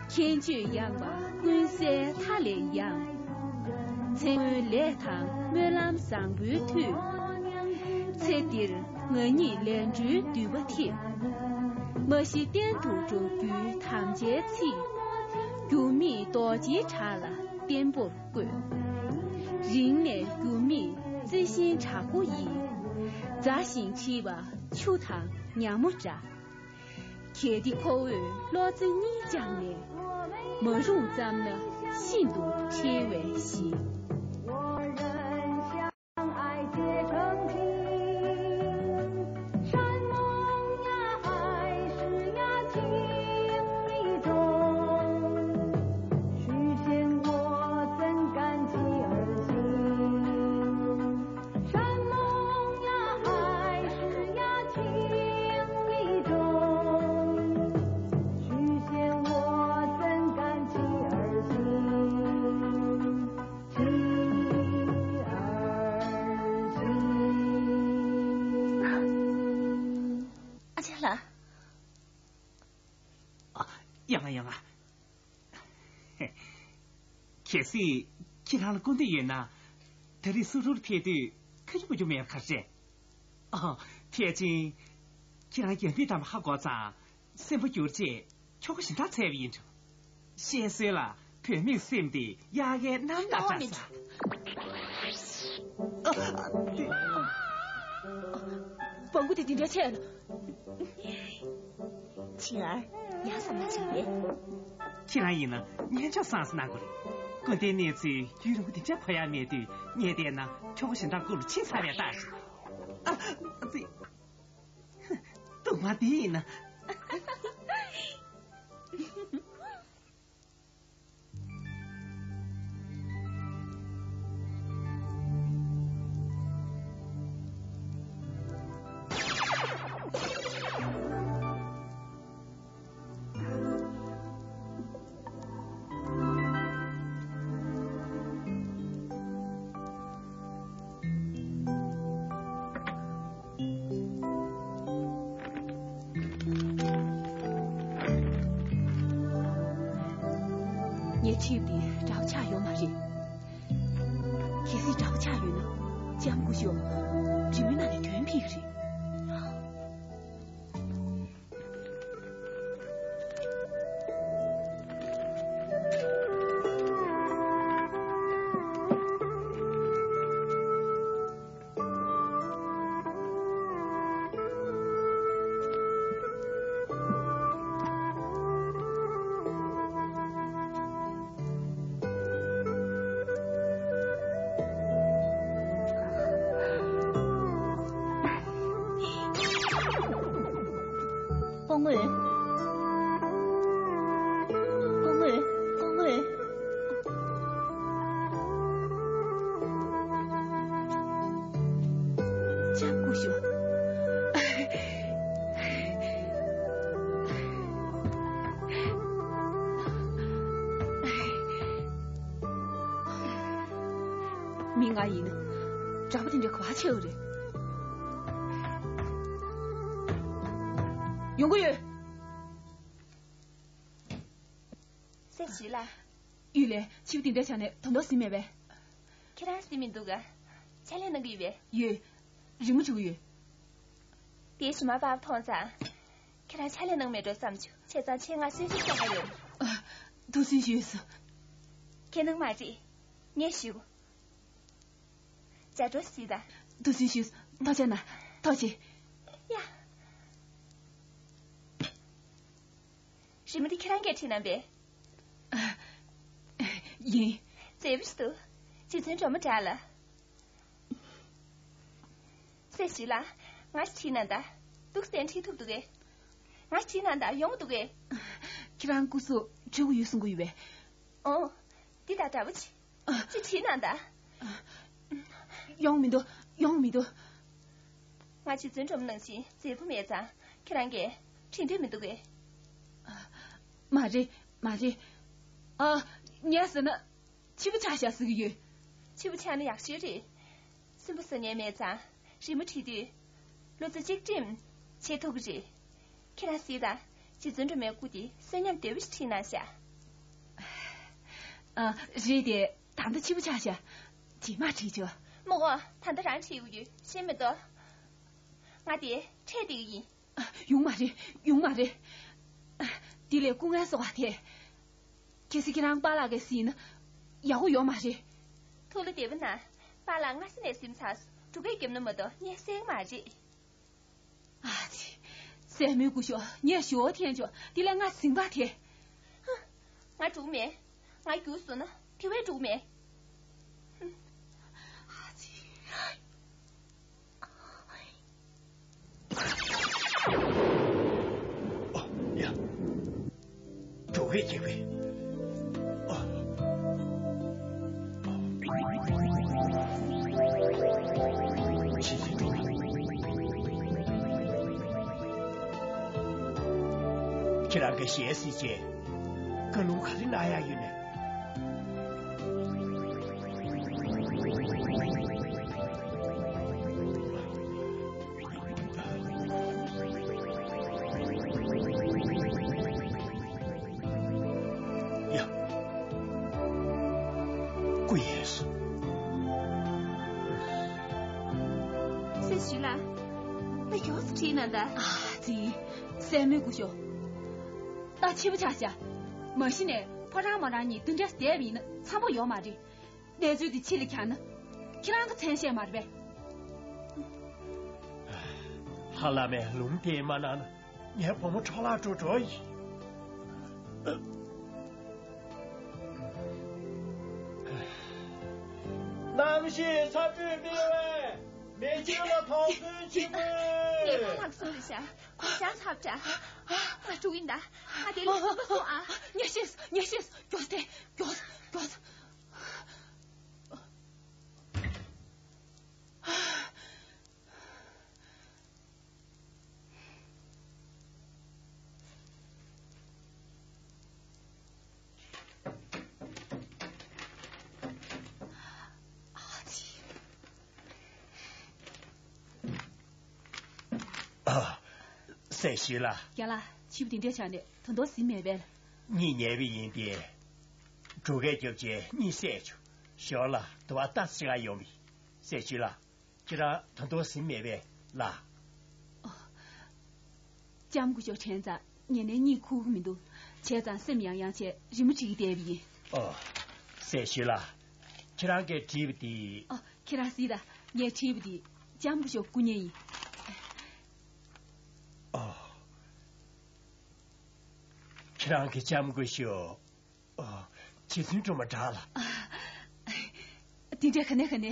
མཁྱེན་དཔྱོད་ཡངས་པ་ཀུན་གསལ་མཐའ་ལས་ཡངས། ཚེ་སྔོན་ལས་དང་སྨོན་ལམ་བཟང་པོའི་མཐུས། ཚེ་འདིར་ང་གཉིས་ལས་འབྲས་འདུས་པ་ཐེབས། མ་གཞི་གཏན་དུ་འགྲོ་རྒྱུའི་དམ་བཅའི་ཚིག། འགྱུར་མེད་རྡོ་རྗེའི་བྲག་ལ་བརྟན་པོར་བརྐོས། རིང་ནས་འགྱུར་མེད་རྩི་ཤིང་བྲག་ཕུག་ཡིན། མཛའ་ཞིང་མཁྲིས་པ་ཆུ་དང་ཉ་མོ་འདྲ། གལ་ཏེ་ཁོ་བོས་བློ་རྩེ་གཉིས་བཅངས་ནས། མ་རུངས་བརྩམས་ན་ཤིན་ཏུ་ཁྲེལ་བའི་གཞི། ཨ་ཅག་ལགས། ཨ། ཡ་ང་ཡ་ང་། གལ་སྲིད་ཁྱེད་རང་ལ་སྐུར་འདེབས་ཡོད་ན། ད་རེས་སུ་ཧྲུར་ཕེབས་དུས་ཁ་རྒྱུ་མ་རྒྱུ་མེད་པ་ག་རེ་རེད། ཨ། ཕལ་ཆེར་ཁྱེད་རང་རྒྱ་མིའི་གཏམ་ཧ་གོ་ཙང་སེམས་པ་འགྱུར་རྗེས་ཁྱོ་ག་གཞན་དག་འཚོལ་བ་ཡིན་འགྲོ། བཤད་སྲོལ་ལ་བུད་མེད་སེམས་དེ་དབྱར་ཁའི་གནམ་དང་འདྲ་ས། སྤྲང་པོ་དེ་འདི་འདྲ་བྱས་ན། ཆིང་ཨར། ཡག་ས་མ་བྱུང་བས། ཁྱེད་རང་ཡིན་ན་སྙན་ཆ་བཟང་ས་གནང་དགོས་རེད། སྐུར་འདེབས་གནས་ཚུལ་རྒྱུན་རིང་པོ་འདི་འདྲ་གོ་ཡག་མེད་དུས་ངས་བལྟས་ན་ཁྱོ་ག་གཞན་དག་སྐུ་ལ་ཕྱིན་ཚར་བའི་རྟགས་ཤིག་ཨ་ཙི། སྡུག་མ་འདི་ཡིན་ན། ངའི་ཁྲིད་དེ་འདྲ་པོ་ཆགས་ཡོད་མ་རེད། གལ་སྲིད་འདྲ་པོ་ཆགས་ཡོད་ན་ལྕམ་སྐུ་ཞབས་རི་མོའི་ནང་ནས་དོན་ཕེབས་ཀྱི་རེད། སྤོ་ངོས། སྤོ་ངོས། སྤོ་ངོས། ལྕམ་སྐུ་ཞབས། མི་ང་ཡིན་ན། དྲག་པོ་དེ་འདྲ་ག་པར་ཆེ་བ་རེད། ཡོང་གི་ཡོད། སྲས་ཞུས་ལ། ཡུལ་ལས་ཕྱི་པོ་དེ་འདྲ་བྱས་ནས་དོན་དག་ཟིན་མེད་པས། ཁྱེད་རང་ཟིན་མི་འདུག་ག་ཕྱག་ལས་གནང་གི་ཡོད་པས། ཡོད། རི་མོ་བྲིས་ཀྱི་ཡོད། དེའི་ཞུ་མ་པ་མཐོང་ཙང་། ཁྱེད་རང་ཕྱག་ལས་གནང་མེད་འགྲོ་བསམ་བྱུང་། བྱས་ཙང་ཁྱེད་ང་གསོལ་ཇ་བཟོ་ག་ཡོང་། ཨ། ཐུགས་སུན་ཞུས་སོ། ཁྱེད་ནང་མ་རེད། ངས་ཞུ། ཇ་གྲོ་སི་ད། ཐུགས་རྗེ་ཆེ། ཐུགས་རྗེ་གནང་། ཐུགས་རྗེ་ཆེ། ཡ། རི་མོ་འདི་ཁྱེད་རང་གིས་བྲིས་གནང་པས། ཡིན། མཛེས་པོ་ཞིག་འདུག་རྗེ་བཙུན་སྒྲོལ་མ་འདྲ་ལ། སྲས་ཞུས་ལགས། ང་ཞིག་བྲིས་གནང་ད། འདུག་སེ་བྲིས་ཐུབ་འདུག་གས། ང་ཞིག་བྲིས་གནང་ད་ཡོང་འདུག་གས། ཁྱེད་རང་སྐུ་གཟུགས་འཁྲུལ་གྱི་ཡོད་གསུང་གི་ཡོད་པས། ཨོ། འདི་ད་འདྲ་བོ་ཅིག་ཅིག་བྲིས་གནང་ད། ཡོང་མི་འདུག་ཡོང་མི་འདུག་ང་རྗེ་བཙུན་སྒྲོལ་མ་ནང་བཞིན་མཛེས་པོ་མེད་ཙང་ཁྱེད་རང་གིས་བྲིས་འདོད་མི་འདུག་གས། མ་རེད། མ་རེད། ཨ། ངས་ཟེར་ན། ཕྱི་པོ་ཆགས་ཤག་ཟེར་གྱི་ཡོད། ཕྱི་པོ་ཆགས་ན་ཡག་ཤོས་རེད། སུན་པོ་ཟ་མཁན་མེད་ཙང་རི་མོ་བྲིས་དུས། བློ་རྩེ་གཅིག་སྒྲིམ་བྱེད་ཐུབ་ཀྱི་རེད། ཁྱེད་རང་གཟིགས་དང་། རྗེ་བཙུན་སྒྲོལ་མའི་སྐུ་དེ་གསོན་ཉམས་དོད་པོ་ཞིག་བྲིས་གནང་ཤག་ཨ། རེད་དེ། ད་ལྟ་ཕྱི་པོ་ཆགས་ཤག་རྗེས་མ་བྲིས་ཆོག་མ་འོ། ད་ལྟ་རང་བྲིས་དགོས་རྒྱུ་ཤེས་མི་འདུག་ང་དེ་འཕྲད་བསྡད་ཀྱི་ཡིན། ཡོང་མ་རེད། ཡོང་མ་རེད། དེ་ལས་སྐུ་ངལ་གསོ་བ་དེ། གལ་སྲིད་ཁྱེད་རང་པཱ་ལགས་ཀྱིས་གཟིགས་ན་ཡག་པོ་ཡོད་མ་རེད། ཐུགས་ལ་བདེ་པོ་གནང་། པཱ་ལགས་སྔ་ས་ནས་གཟིམ་ཚར་སོང་། འབྲུག་སྐད་རྒྱབ་ན་མ་གཏོགས་ངས་གསན་གྱི་མ་རེད། ཨ་ཙི། སྲས་མོའི་སྐུ་ཞབས་ངས་ཞུ་བ་འཐེན་ཆོག་དེ་ལས་ང་གཟིམ་པ་དེ། ཧ། ང་འགྲོ་གི་མེད། ང་རྒྱུགས་སོང་ན་དེ་བས་འགྲོ་གི་མེད། ཧུམ། ཨ་ཙི། ཨ། ཡ། འགྲོ་གི་ཅིག་པས། ཨ། ཨ། ཕྱི་ཚུལ་འགྲོ། ཁྱེད་རང་གི་ཞལ་གཟིགས་བྱས། བཀའ་ལུང་ག་རེ་གནང་ཡག་ཡོད་ནས། ཡ། སྐུ་ཡལ་སོང་། སྲས་ཞུས་ལགས། ད་མགྱོགས་སུ་ཁྲིད་གནང་ད། ཨ་ཙི། སྲས་མོའི་སྐུ་ཞབས། ད་ཕྱི་པོ་ཆགས་ཤག་མ་གཞི་ནས་ཕོ་བྲང་མོ་རང་གཉིས་འདི་འདྲ་བསྡད་པ་ཡིན་ན་འཚམ་པོ་ཡོད་མ་རེད། གནས་ཚུལ་འདི་ཕྱི་ལ་གྱར་ན། ཁྱེད་རང་གི་མཚན་ཤས་མ་རེད་པས། ལྷ་བླ་མས་ལུང་བསྟན་མ་གནང་ན་ངའི་བུ་མོ་འཕྲོ་བརླག་འགྲོ་འགྲོ་ཡིན། གནམ་གཤིས་ཚ་དྲོད་སྤེལ་བས་མེ་ལྕེ་ལ་དོགས་ཟོན་བྱེད་དགོས། ངས་ཁོ་ལགས་སོང་རེད་ཤག་ཁོ་ཤ་ཚ་བྲ། ང་འགྲོ་ཡིན་ད། ང་དེ་ལས་སོང་སོང་ཨ། ངས་ཤེས་ངས་ཤེས། མགྱོགས་ཏེ་མགྱོགས་མགྱོགས། ཨ། སྲས་ཞུས་ལགས། རྒྱ་ལགས། ཕྱི་པོ་དེ་འདྲས་ཆགས་ནས་ད་དུང་གཟིམ་མེད་པས། གཉིད་ཉལ་བ་ཡིན་པས། འབྲུག་སྐད་རྒྱབ་བྱས་གཉིད་སད་བྱུང་། ཞོར་ལ་དུ་བ་ལྟ་ཞིག་ཡོང་བས། སྲས་ཞུས་ལགས། ཁྱེད་རང་ད་དུང་གཟིམ་མེད་པས་ལགས། ཨོ། ལྕམ་སྐུ་ཞབས་དྲན་ཙང་ངས་ནས་གཉིད་ཁུག་གི་མི་འདུག་བྱས་ཙང་སེམས་ཡང་ཡང་བྱས་རི་མོ་བྲིས་བསྡད་པ་ཡིན། ཨོ། སྲས་ཞུས་ལགས། ཁྱེད་རང་གིས་བྲིས་པ་དེ། ཨོ། ཁྱེད་རང་གཟིགས་དང་། ངས་བྲིས་པ་དེ་ལྕམ་སྐུ་ཞབས་སྐུ་བརྙན་ཡིན། ཨོ། ཁྱེད་རང་གི་ལྕམ་སྐུ་ཞབས། ཨོ། རྗེ་བཙུན་སྒྲོལ་མ་འདྲ་ལ། དེ་འདྲ་ག་ནས་ག་ནས།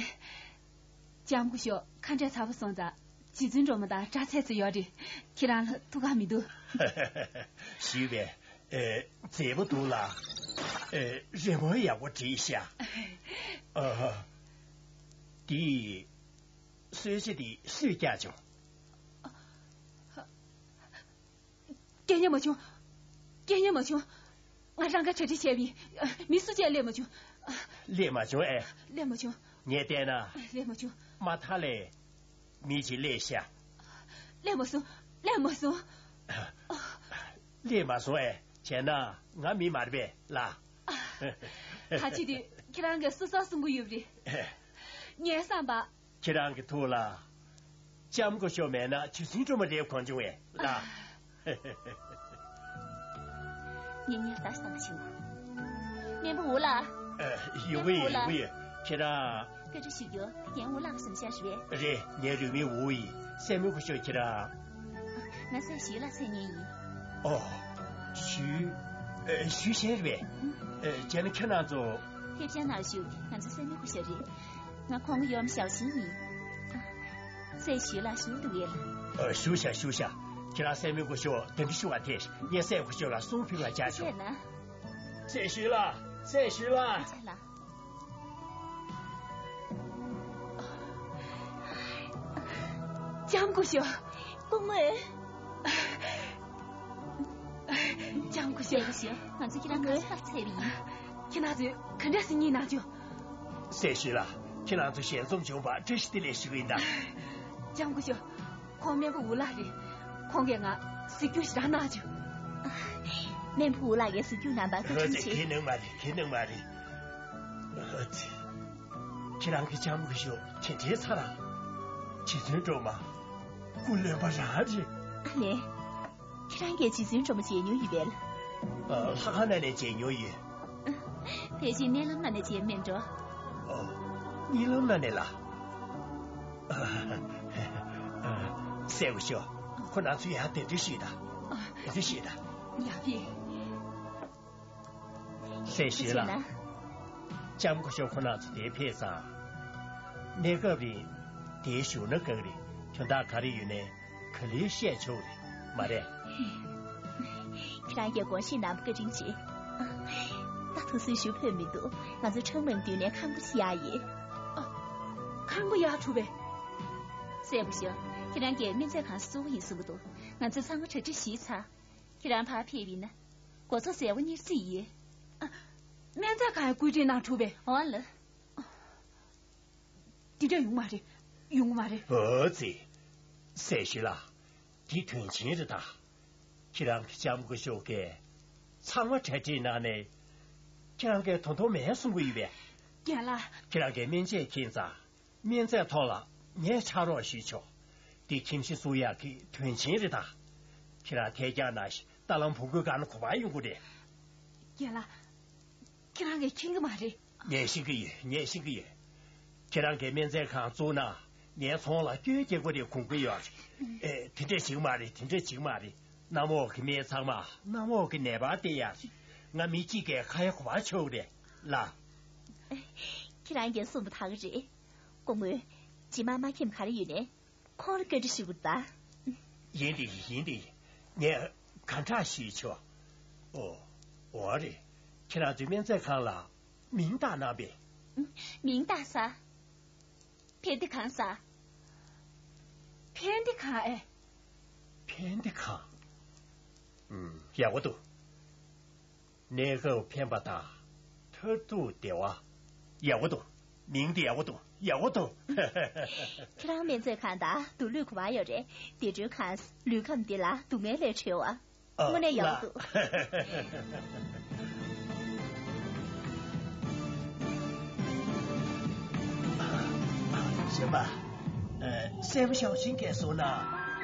ལྕམ་སྐུ་ཞབས་ཁ་འབྲལ་ཚ་པོ་སོང་ཙང་རྗེ་བཙུན་སྒྲོལ་མ་དང་འདྲ་ཚད་ཚོད་ཡོད་རེད། ཁྱེད་རང་ལ་ཐུགས་ཁག་མི་འདུག་ཞུས་པས། ཨེ། མཛེས་པོ་འདུག་ལ། ཨེ། རི་མོ་ཡག་པོ་བྲིས་ཤག་ཨ། འདི། གསོལ་ཇ་འདི་སུས་བཀྱག་བྱུང་། སྐད་ཉན་མ་བྱུང་། སྐད་ཉན་མ་བྱུང་། ང་རང་ག་གྲ་སྒྲིག་བྱས་པ་ཡིན། མི་སུ་གཅིག་སླེབས་མ་བྱུང་། སླེབས་མ་བྱུང་ཨེ། སླེབས་མ་བྱུང་། ངས་བལྟས་ན། སླེབས་མ་བྱུང་། མ་མཐའ་ལ་མི་གཅིག་སླེབས་ཤག་སླེབས་མ་སོང་། སླེབས་མ་སོང་། སླེབས་མ་སོང་ཨེ། བྱས་ན་ང་མི་མ་རེད་པས་ལགས། ད་ཅི་དེ་ཁྱེད་རང་གིས་སུ་སོགས་གསུང་གི་ཡོད་པ་རེད། ངའི་བསམ་པ། ཁྱེད་རང་གི་ཐུགས་ལ་ལྕམ་སྐུ་ཞབས་མེད་ན་རྗེ་བཙུན་སྒྲོལ་མ་རེད་དགོངས་བྱུང་བས་ལགས། ངེད་གཉིས་ཟ་ཞིག་བཏང་ཞིག་སྨན་པ་འུ་ལགས། ཨ། ཡོང་གི་ཡོད། ཡོང་གི་ཡོད། ཁྱེད་རང་། བཀའ་འདྲི་ཞུ་རྒྱུ། ངའི་འུ་ལག་གསུམ་ཤ་རེད། རེད། ངའི་རུས་མིང་འུ་ཡིན། སྲས་མོ་སྐུ་ཞབས་ཁྱེད་རང་། ང་སྲས་ཞུས་ལགས་ཟེར་མཁན་ཡིན། ཨོ། ཞུས། ཨ། ཞུས་ཤེས་རེད་པས། ཨ། བྱས་ན་ཁྱེད་རང་ཚོ། ཐེབས་ཆག་ནང་བཞུགས། ང་ཚོ་སྲས་མོ་སྐུ་ཞབས་རེད། ང་ཁོང་གི་ཡུམ་ཞའོ་ཆིན་ཡིན། སྲས་ཞུས་ལགས་བཞུགས་འདུག་གས། ཨ། བཞུགས་ཤག། བཞུགས་ཤག། ཁྱེད་རང་སྲས་མོ་སྐུ་ཞབས་གདན་འདྲེན་ཞུ་བར་ཐད། ངས་སྲས་སྐུ་ཞབས་ལ་གསུང་ཕུལ་བར་བྱ་ཆོག། ཐད་ན། སྲས་ཞུས་ལགས། སྲས་ཞུས་ལགས། ཐད་ལ། ལྕམ་སྐུ་ཞབས། སྐུ་ངོ། ལྕམ་སྐུ་ཞབས། སྲས་སྐུ་ཞབས། ང་ཚོ་ཁྱེད་རང་ག་ས་ཕར་འཚོལ་བ་ཡིན། ཁྱེད་རང་ཚོས་ག་འདྲ་སེ་རྙེད་གནང་བྱུང་། སྲས་ཞུས་ལགས། ཁྱེད་རང་ཚོ་ཞལ་འཛོམས་བྱུང་བར་བཀྲ་ཤིས་བདེ་ལེགས་ཞུ་གི་ཡིན་ད། ལྕམ་སྐུ་ཞབས། ཁོང་སྨན་པ་འུ་ལགས་རེད། ཁོང་གིས་ང་གཟིགས་སྐྱོང་ཞེ་དྲག་གནང་བྱུང་། སྨན་པ་འུ་ལགས་ཀྱིས་གཟིགས་སྐྱོང་གནང་བར་བཀའ་དྲིན་ཆེ། ཨ་ཙི། གའི་གནང་མ་རེད། གའི་གནང་མ་རེད། ཨ་ཙི། ཁྱེད་རང་གི་ལྕམ་སྐུ་ཞབས་དེ་འདྲའི་ཚ་ར། རྗེ་བཙུན་སྒྲོལ་མ། སྐུ་རློན་པ་རང་རེད། ཨ་ནེ། ཁྱེད་རང་གིས་རྗེ་བཙུན་སྒྲོལ་མ་མཇལ་མྱོང་ཡོད་པས། ཨ། ལྷ་ཁང་ནང་ནས་མཇལ་མྱོང་ཡོད། ཕལ་ཆེར་མནལ་ལམ་ནང་ནས་མཇལ་མེད་འགྲོ། ཨ། མནལ་ལམ་ནང་ནས་ལ། ཨ། སྲས་སྐུ་ཞབས། ཁོ་རང་ཚོ་ཡར་གདན་འདྲེན་ཞུས་དང་། གདན་འདྲེན་ཞུས་དང་། ཡག་པས། སྲས་ཞུས་ལགས། ལྕམ་སྐུ་ཞབས་ཁོ་རང་ཚོ་འདིར་ཕེབས་ཙང་། གནས་སྐབས་རིང་འདིར་བཞུགས་ན་དགའ་གི་རེད། དོན་དག་ག་རེ་ཡོད་ནའི་ག་ལེར་བཤད་ཆོག་རེད། མ་རེད། ཁྱེད་རང་གིས་དགོངས་བཞེས་གནང་བར་བཀའ་དྲིན་ཆེ། ད་དུང་སུས་ཞུ་ཕོད་མི་འདུག། ང་ཚོ་ཁྲང་མོན་མདུན་ནས་ཁང་པ་ཞིག་གཡར་ཡིན། ཨ། ཁང་པ་གཡར་ཐུབ་པས། སྲས་སྐུ་ཞབས། ཁྱེད་རང་གིས་སྨན་རྫས་ཁང་གཙོ་བོ་ཡིན་གསུང་གི་འདུག། ང་ཚོ་ཚང་མ་གྲ་སྒྲིག་ཞུས་ཚར། ཁྱེད་རང་ཕར་ཕེབས་ཡིན་ན། གོ་ཚོད་ཟེར་བ་གཉེར་རྩིས་ཡིན། ཨ། སྨན་རྫས་ཁང་བཀོད་སྒྲིག་གནང་ཐུབ་པས། འོ་ལགས། དེ་འདྲ་ཡོང་མ་རེད། ཡོང་མ་རེད། ཨོ་ཙི། སྲས་ཞུས་ལགས། འདི་དོན་ཆེན་རེད་ད། ཁྱེད་རང་གི་ལྕམ་སྐུ་ཞབས་ཀྱིས་ཚང་མ་གྲ་སྒྲིག་གནང་ནས། ཁྱེད་རང་གིས་དོ་དོ་མེད་གསུང་གི་ཡོད་པས། རྒན་ལགས། ཁྱེད་རང་གིས་སྨན་དཔྱད་མཁྱེན་ཙང་། སྨན་རྫས་ཐོག་ལ་ངས་ཕྱག་རོགས་ཞུས་ཆོག། འདི་ཁྱིམ་གཞིས་བསུ་ཡག་གི་དོན་ཆེན་རེད་ད། ཁྱེད་རང་ཐད་རྒྱག་གནང་ཞིག། རྟ་ལམ་བོང་གུའི་སྒང་ན་གོ་བ་ཡོང་གི་རེད། རྒན་ལགས། ཁྱེད་རང་གིས་མཁྱེན་གྱི་མ་རེད། ངས་ཤེས་ཀྱི་ཡོད། ངས་ཤེས་ཀྱི་ཡོད། ཁྱེད་རང་གིས་སྨན་རྫས་ཁང་བཙུགས་ན་ངའི་ཚོང་ལ་སྐྱོན་རྒྱག་གི་རེད་དགོངས་ཀྱི་ཡོད་རེད། ཨེ། དེ་འདྲ་བྱེད་ཀྱི་མ་རེད། དེ་འདྲ་བྱེད་ཀྱི་མ་རེད། གནམ་འོག་གི་སྨན་ཚང་མ་གནམ་འོག་གི་ནད་པར་བསྟེན་ཡག་རེད། ང་མི་གཅིག་གིས་ཁ་ཡ་གོ་བ་ཆོད་ཀྱི་རེད་ལགས། ཁྱེད་རང་གིས་གསུངས་པ་དག་རེད། སྐུ་ངོ། རྗེས་མ་མ་མཁྱེན་ག་རེ་ཡོད་ནའི། ཁོང་ལ་བཀའ་འདྲི་ཞུ་དགོས་ད། ཡིན་དེ་ཡིན་དེ། ངས་ག་འདྲ་ཞུས་ཆོག། ཨོ། འོ་རེད། ཁྱེད་རང་ཚོའི་སྨན་རྫས་ཁང་ལ་མིང་བཏགས་གནང་པས། མིང་བཏགས་ས། ཕན་བདེ་ཁང་ས། ཕན་བདེ་ཁང་ཨེ། ཕན་བདེ་ཁང་། ཨུམ། ཡག་པོ་འདུག། གནས་སྐབས་ཕན་པ་དང་། མཐར་ཐུག་བདེ་བ། ཡག་པོ་འདུག། མིང་འདི་ཡག་པོ་འདུག། ཡག་པོ་འདུག། ཁྱེད་རང་སྨན་རྫས་ཁང་དང་སྡུག་ལུས་གོ་བ་ཡོད་རེད། བདེ་འགྲོའི་ཁང་། ལུས་ཁམས་བདེ་ལ་སྡུག་བསྔལ་ལས་གྲོལ་བ། དངོས་གནས་ཡག་པོ་འདུག། གཞན་པ། ཨ། སྲས་མོ་ཞའོ་ཆིན་གྱིས་གསུངས་ན།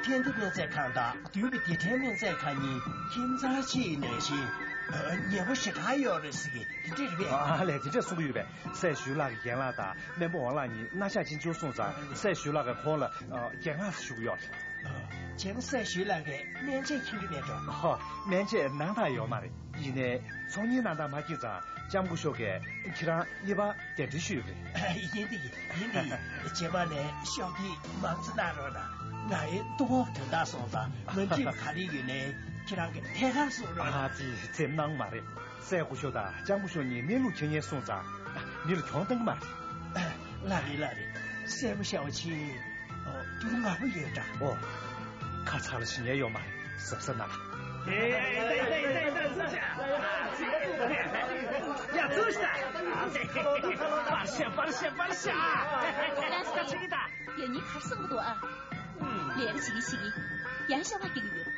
ཕན་བདེ་སྨན་རྫས་ཁང་དང་མདུན་གྱི་བདེ་ཕྲན་སྨན་རྫས་ཁང་གཉིས་ཁྱིམ་ཚང་གཅིག་ནང་བཞིན། ཨ། ཉེ་པོ་ཞེ་དྲག་ཡོད་རེད་ཟེར་གྱི་དེ་འདྲ་རེད་པས། ཨ་ལས། དེ་འདྲ་གསུང་གི་ཡོད་པས། སྲས་ཞུས་ལགས་ཀྱི་རྒན་ལགས་དང་སྨན་པ་ཝང་ལགས་གཉིས་རྣ་ཤག་གཅིག་མཚུངས་གསུངས་ཙང་། སྲས་ཞུས་ལགས་ཀྱིས་ཁོང་ལ། ཨ། རྒན་ལགས་ཞུ་གི་ཡོད་རེད། བྱས་ན་སྲས་ཞུས་ལགས་ཀྱིས་སྨན་དཔྱད་མཁྱེན་གྱི་མེད་འགྲོ། ཧོ། སྨན་དཔྱད་གནང་ཐག་ཡོད་མ་རེད། ཡིན་ནའི་ཚོང་གཉེར་གནང་སྟངས་མ་མཁྱེན་ཙང་། ལྕམ་སྐུ་ཞབས་ཀྱིས་ཁྱེད་རང་གཉིས་པ་གདན་འདྲེན་ཞུས་ཡོད་པ་རེད། ཡིན་དེ་ཡིན་དེ། རྗེས་མ་ནས་ཤོག་གི་མང་ཙི་གནང་རོགས་གནང་། ང་ཡི་ལྟོ་བ་དོན་དག་སོང་ཙང་། མ་འགྲིག་ག་རེ་ཡོད་ནའི་ཁྱེད་རང་གིས་ཐད་ཀར་གསུང་རོགས་གནང་། ཨ་ཙི། ཙེ་གནང་མ་རེད། སྲས་སྐུ་ཞབས་དང་ལྕམ་སྐུ་ཞབས་གཉིས་གནས་ལུགས་མཁྱེན་མཁན་སོང་ཙང་། མི་ལ་གྱོང་བཏང་གི་མ་རེད། ལགས་རེད། ལགས་རེད། སྲས་མོ་ཞའོ་ཆིན། ཨོ། དུར་ངར་པོ་ཡོད་འདྲ། ཨོ། ཁ་ཚ་ལ་ཞི་ཉེ་ཡོད་མ་རེད། གཟབ་གཟབ་གནང་། ཡ། ཚུར་ཤོག། པར་ཤ། པར་ཤ། པར་ཤ། ཡ། ཉིན་གར་སོང་གི་འདུག་ཨ། ལས་ཀ་བྱེད་ཀྱི་བྱེད་ཀྱི། ཡང་ཤ་བ་སྐྱེ་གི་ཡོད།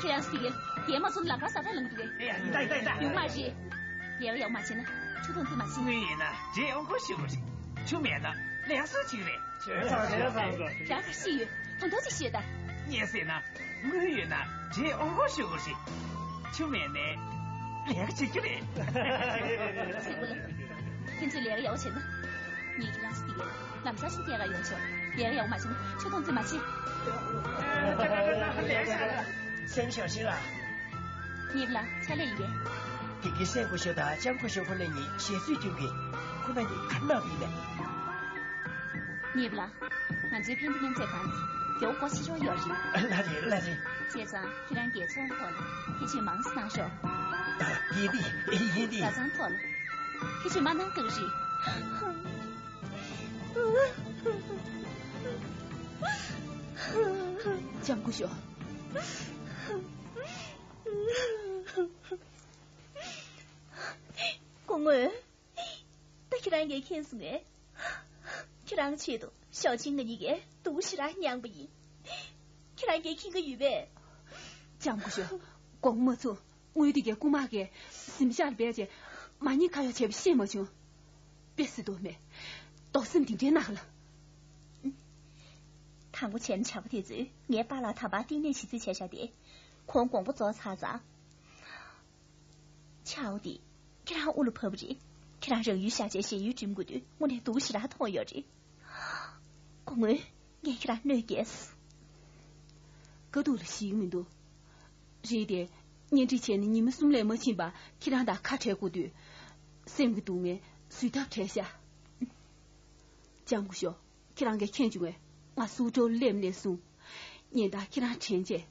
ཁྱེད་རང་ཚོ་གིས་རྒན་མ་ཚོ་ལ་ཁ་ཟ་ཁ་ལངས་འདུག་གས། ཡ། ཡིན་ད་ཡིན་ད་ཡིན་ད། ཡོང་མ་རེད། ལས་ཀ་ཡག་མ་བྱས་ན་ཆུ་འཐུང་རྩིས་མ་བྱེད། དངུལ་ཡོད་ན་འདྲེ་ཨོང་ཁོ་ཤོར་གི་རེད། ཆུ་མེད་ན་ལས་ཀ་སུ་བྱེད་གི་རེད། བྱས་ཙང་བྱས་ཙང་། ཡང་ཁ་ཤས་ཡོད། ད་དོ་ཅིག་ཤོད་ད། ངས་ཟེར་ན། དངུལ་ཡོད་ན་འདྲེ་ཨོང་ཁོ་ཤོར་གི་རེད། ཆུ་མེད་ནས་ལས་ཀ་བྱེད་ཀྱི་རེད། ཟེར་གོ་ལ། ཁྱེད་ཚོས་ལས་ཀ་ཡག་པོ་བྱས་ན། ངེད་ཀྱི་ལག་ས་འདི་གས་ལམ་སང་ཞིག་སྐྱེལ་ག་ཡོང་ཆོག་ལས་ཀ་ཡག་པོ་མ་བྱས་ན་ཆུ་དོང་རྩིས་མ་བྱེད། སེམས་ཤོར་ཞིག་ལ། ངེད་ལ་ཕྱག་ལས་ཡིན་པས། དེ་གའི་སེང་སྐུ་ཞོ་དང་ལྕམ་སྐུ་ཞོ་ཁོ་གཉིས་ཞལ་སུས་ཀྱང་གི། ཁོ་རང་གཉིས་ཁ་ནག་ཡིན་པས། ངེད་ལ། ང་ཚོའི་ཕན་བདེ་མཉམ་འཛེམ་ཁང་དེ་རྒྱལ་པོ་སྒོ་ཕྱེ་ཆོག་ཡོད་རེད། ལགས་རེད་ལགས་རེད། བྱས་ཙང་ཁྱེད་རང་གིས་ཚོང་ཐོག་ལ་ཐེ་ཇུས་མང་ཙམ་གནང་ཤོག་ཡིན་ཏེ་ཡིན་ཏེ། བཟའ་ཚང་ཐོག་ལ་ཐེ་ཇུས་མ་གནང་གང་རེད། ལྕམ་སྐུ་ཞོ། སྐུ་ངོ། ད་ཁྱེད་རང་གིས་མཁྱེན་སོང་ངས། ཁྱེད་རང་ཆེད་དུ་ཞའོ་ཆིང་ང་གཉིས་ཀས་སྡུག་ཞེ་དྲག་མྱངས་པ་ཡིན། ཁྱེད་རང་གིས་མཁྱེན་གྱི་ཡོད་པས། ལྕམ་སྐུ་ཞོ། དགོངས་མ་ཚོམ། དངུལ་དེ་གའི་རྐུ་མ་གིས་གཟིམ་ཤག་ལ་སྦས་བྱས་མ་ཉེས་ཁ་གཡོག་བྱས་པ་ཤེས་མ་བྱུང་། དཔེ་སྲིད་དོ་མེད། དོགས་སེམས་དེ་འདྲའི་ནག་ལ། དང་པོ་བྱས་ན་ཇག་པ་དེ་ཚོས་ངའི་པཱ་ལགས་ད་བར་བསྟི་གནས་བྱེད་རྩིས་བྱས་བཞག་སྟེ། ཁོང་དགོངས་པ་རྫོགས་ཚར་ཙང་། ཆའོ་དེ། ཁྱེད་རང་དབུ་ལ་བབས་པ་རེད། ཁྱེད་རང་རང་ཡུལ་བཞག་བྱས་གཞན་ཡུལ་འགྲིམ་དགོས་དུས་དངོས་གནས་སྡུག་ཞེ་དྲག་མཐོང་ཡོད་རེད། སྐུ་ངོ། ངས་ཁྱེད་རང་གནོད་སྐྱེལ་སོང་། དཀའ་སྡུག་ལ་ཞིག་མི་འདུག་རེད་དེ། གཉེན་སྒྲིག་བྱས་ནས་ཉི་མ་གསུམ་ལས་མ་ཕྱིན་པར་ཁྱེད་རང་དང་ཁ་བྲལ་དགོས་དུས། སེམས་ཀྱི་སྡུག་བསྔལ་བཟོད་ཐབས་བྲལ་ཤག་ལྕམ་སྐུ་ཞོ། ཁྱེད་རང་གིས་མཁྱེན་བྱུང་བས་ང་སུའུ་ཀྲོའུ་སླེབས་ནས་བཟུང་། གཉེན་དང་ཁྱེད་རང་དྲན་རྗེས།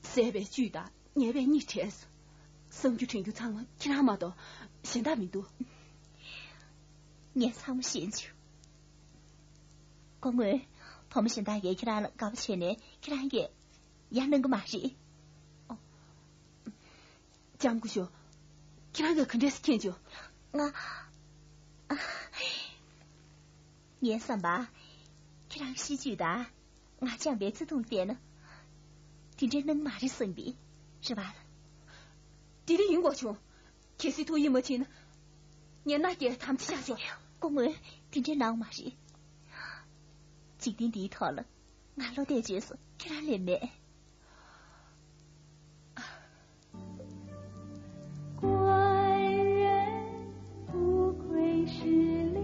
ཟས་པའི་བཅུད་དང་ཉལ་བའི་གཉིད་བྲལ་སོང་། བསམ་རྒྱུ་དྲན་རྒྱུ་ཚང་མ་ཁྱེད་རང་མ་གཏོགས་གཞན་དག་མི་འདུག་ངས་ཚང་མ་ཤེས་བྱུང་། སྐུ་ངོ། བུ་མོ་གཞན་དག་གིས་ཁྱེད་རང་ལ་དགའ་པོ་བྱས་ནས་ཁྱེད་རང་གིས་ཡར་གནང་གི་མ་རེད། ལྕམ་སྐུ་ཞོ། ཁྱེད་རང་གིས་ག་འདྲས་སེ་མཁྱེན་བྱུང་། ང་། ངའི་བསམ་པར། ཁྱེད་རང་གཤིས་རྒྱུད་དང་། ང་བཅངས་པའི་བརྩེ་དུང་བལྟས་ན། དེ་འདྲའི་སྣང་མ་རེད་བསམ་པས། རེད་པ། དེ་འདྲ་ཡིན་དགོས་བྱུང་། གལ་སྲིད་ཐུགས་ཡིད་མ་ཆེས་ན། ངས་མནའ་སྐྱེལ་དམ་བཅའ་བཞག་ཆོག་སྐུ་ངོ། དེ་འདྲའི་སྣང་མ་རེད། འཇིག་རྟེན་འདིའི་ཐོག་ལ། ང་བློ་གཏད་བྱས་སོང་ཁྱེད་རང་ལས་མེད། 官人不愧是良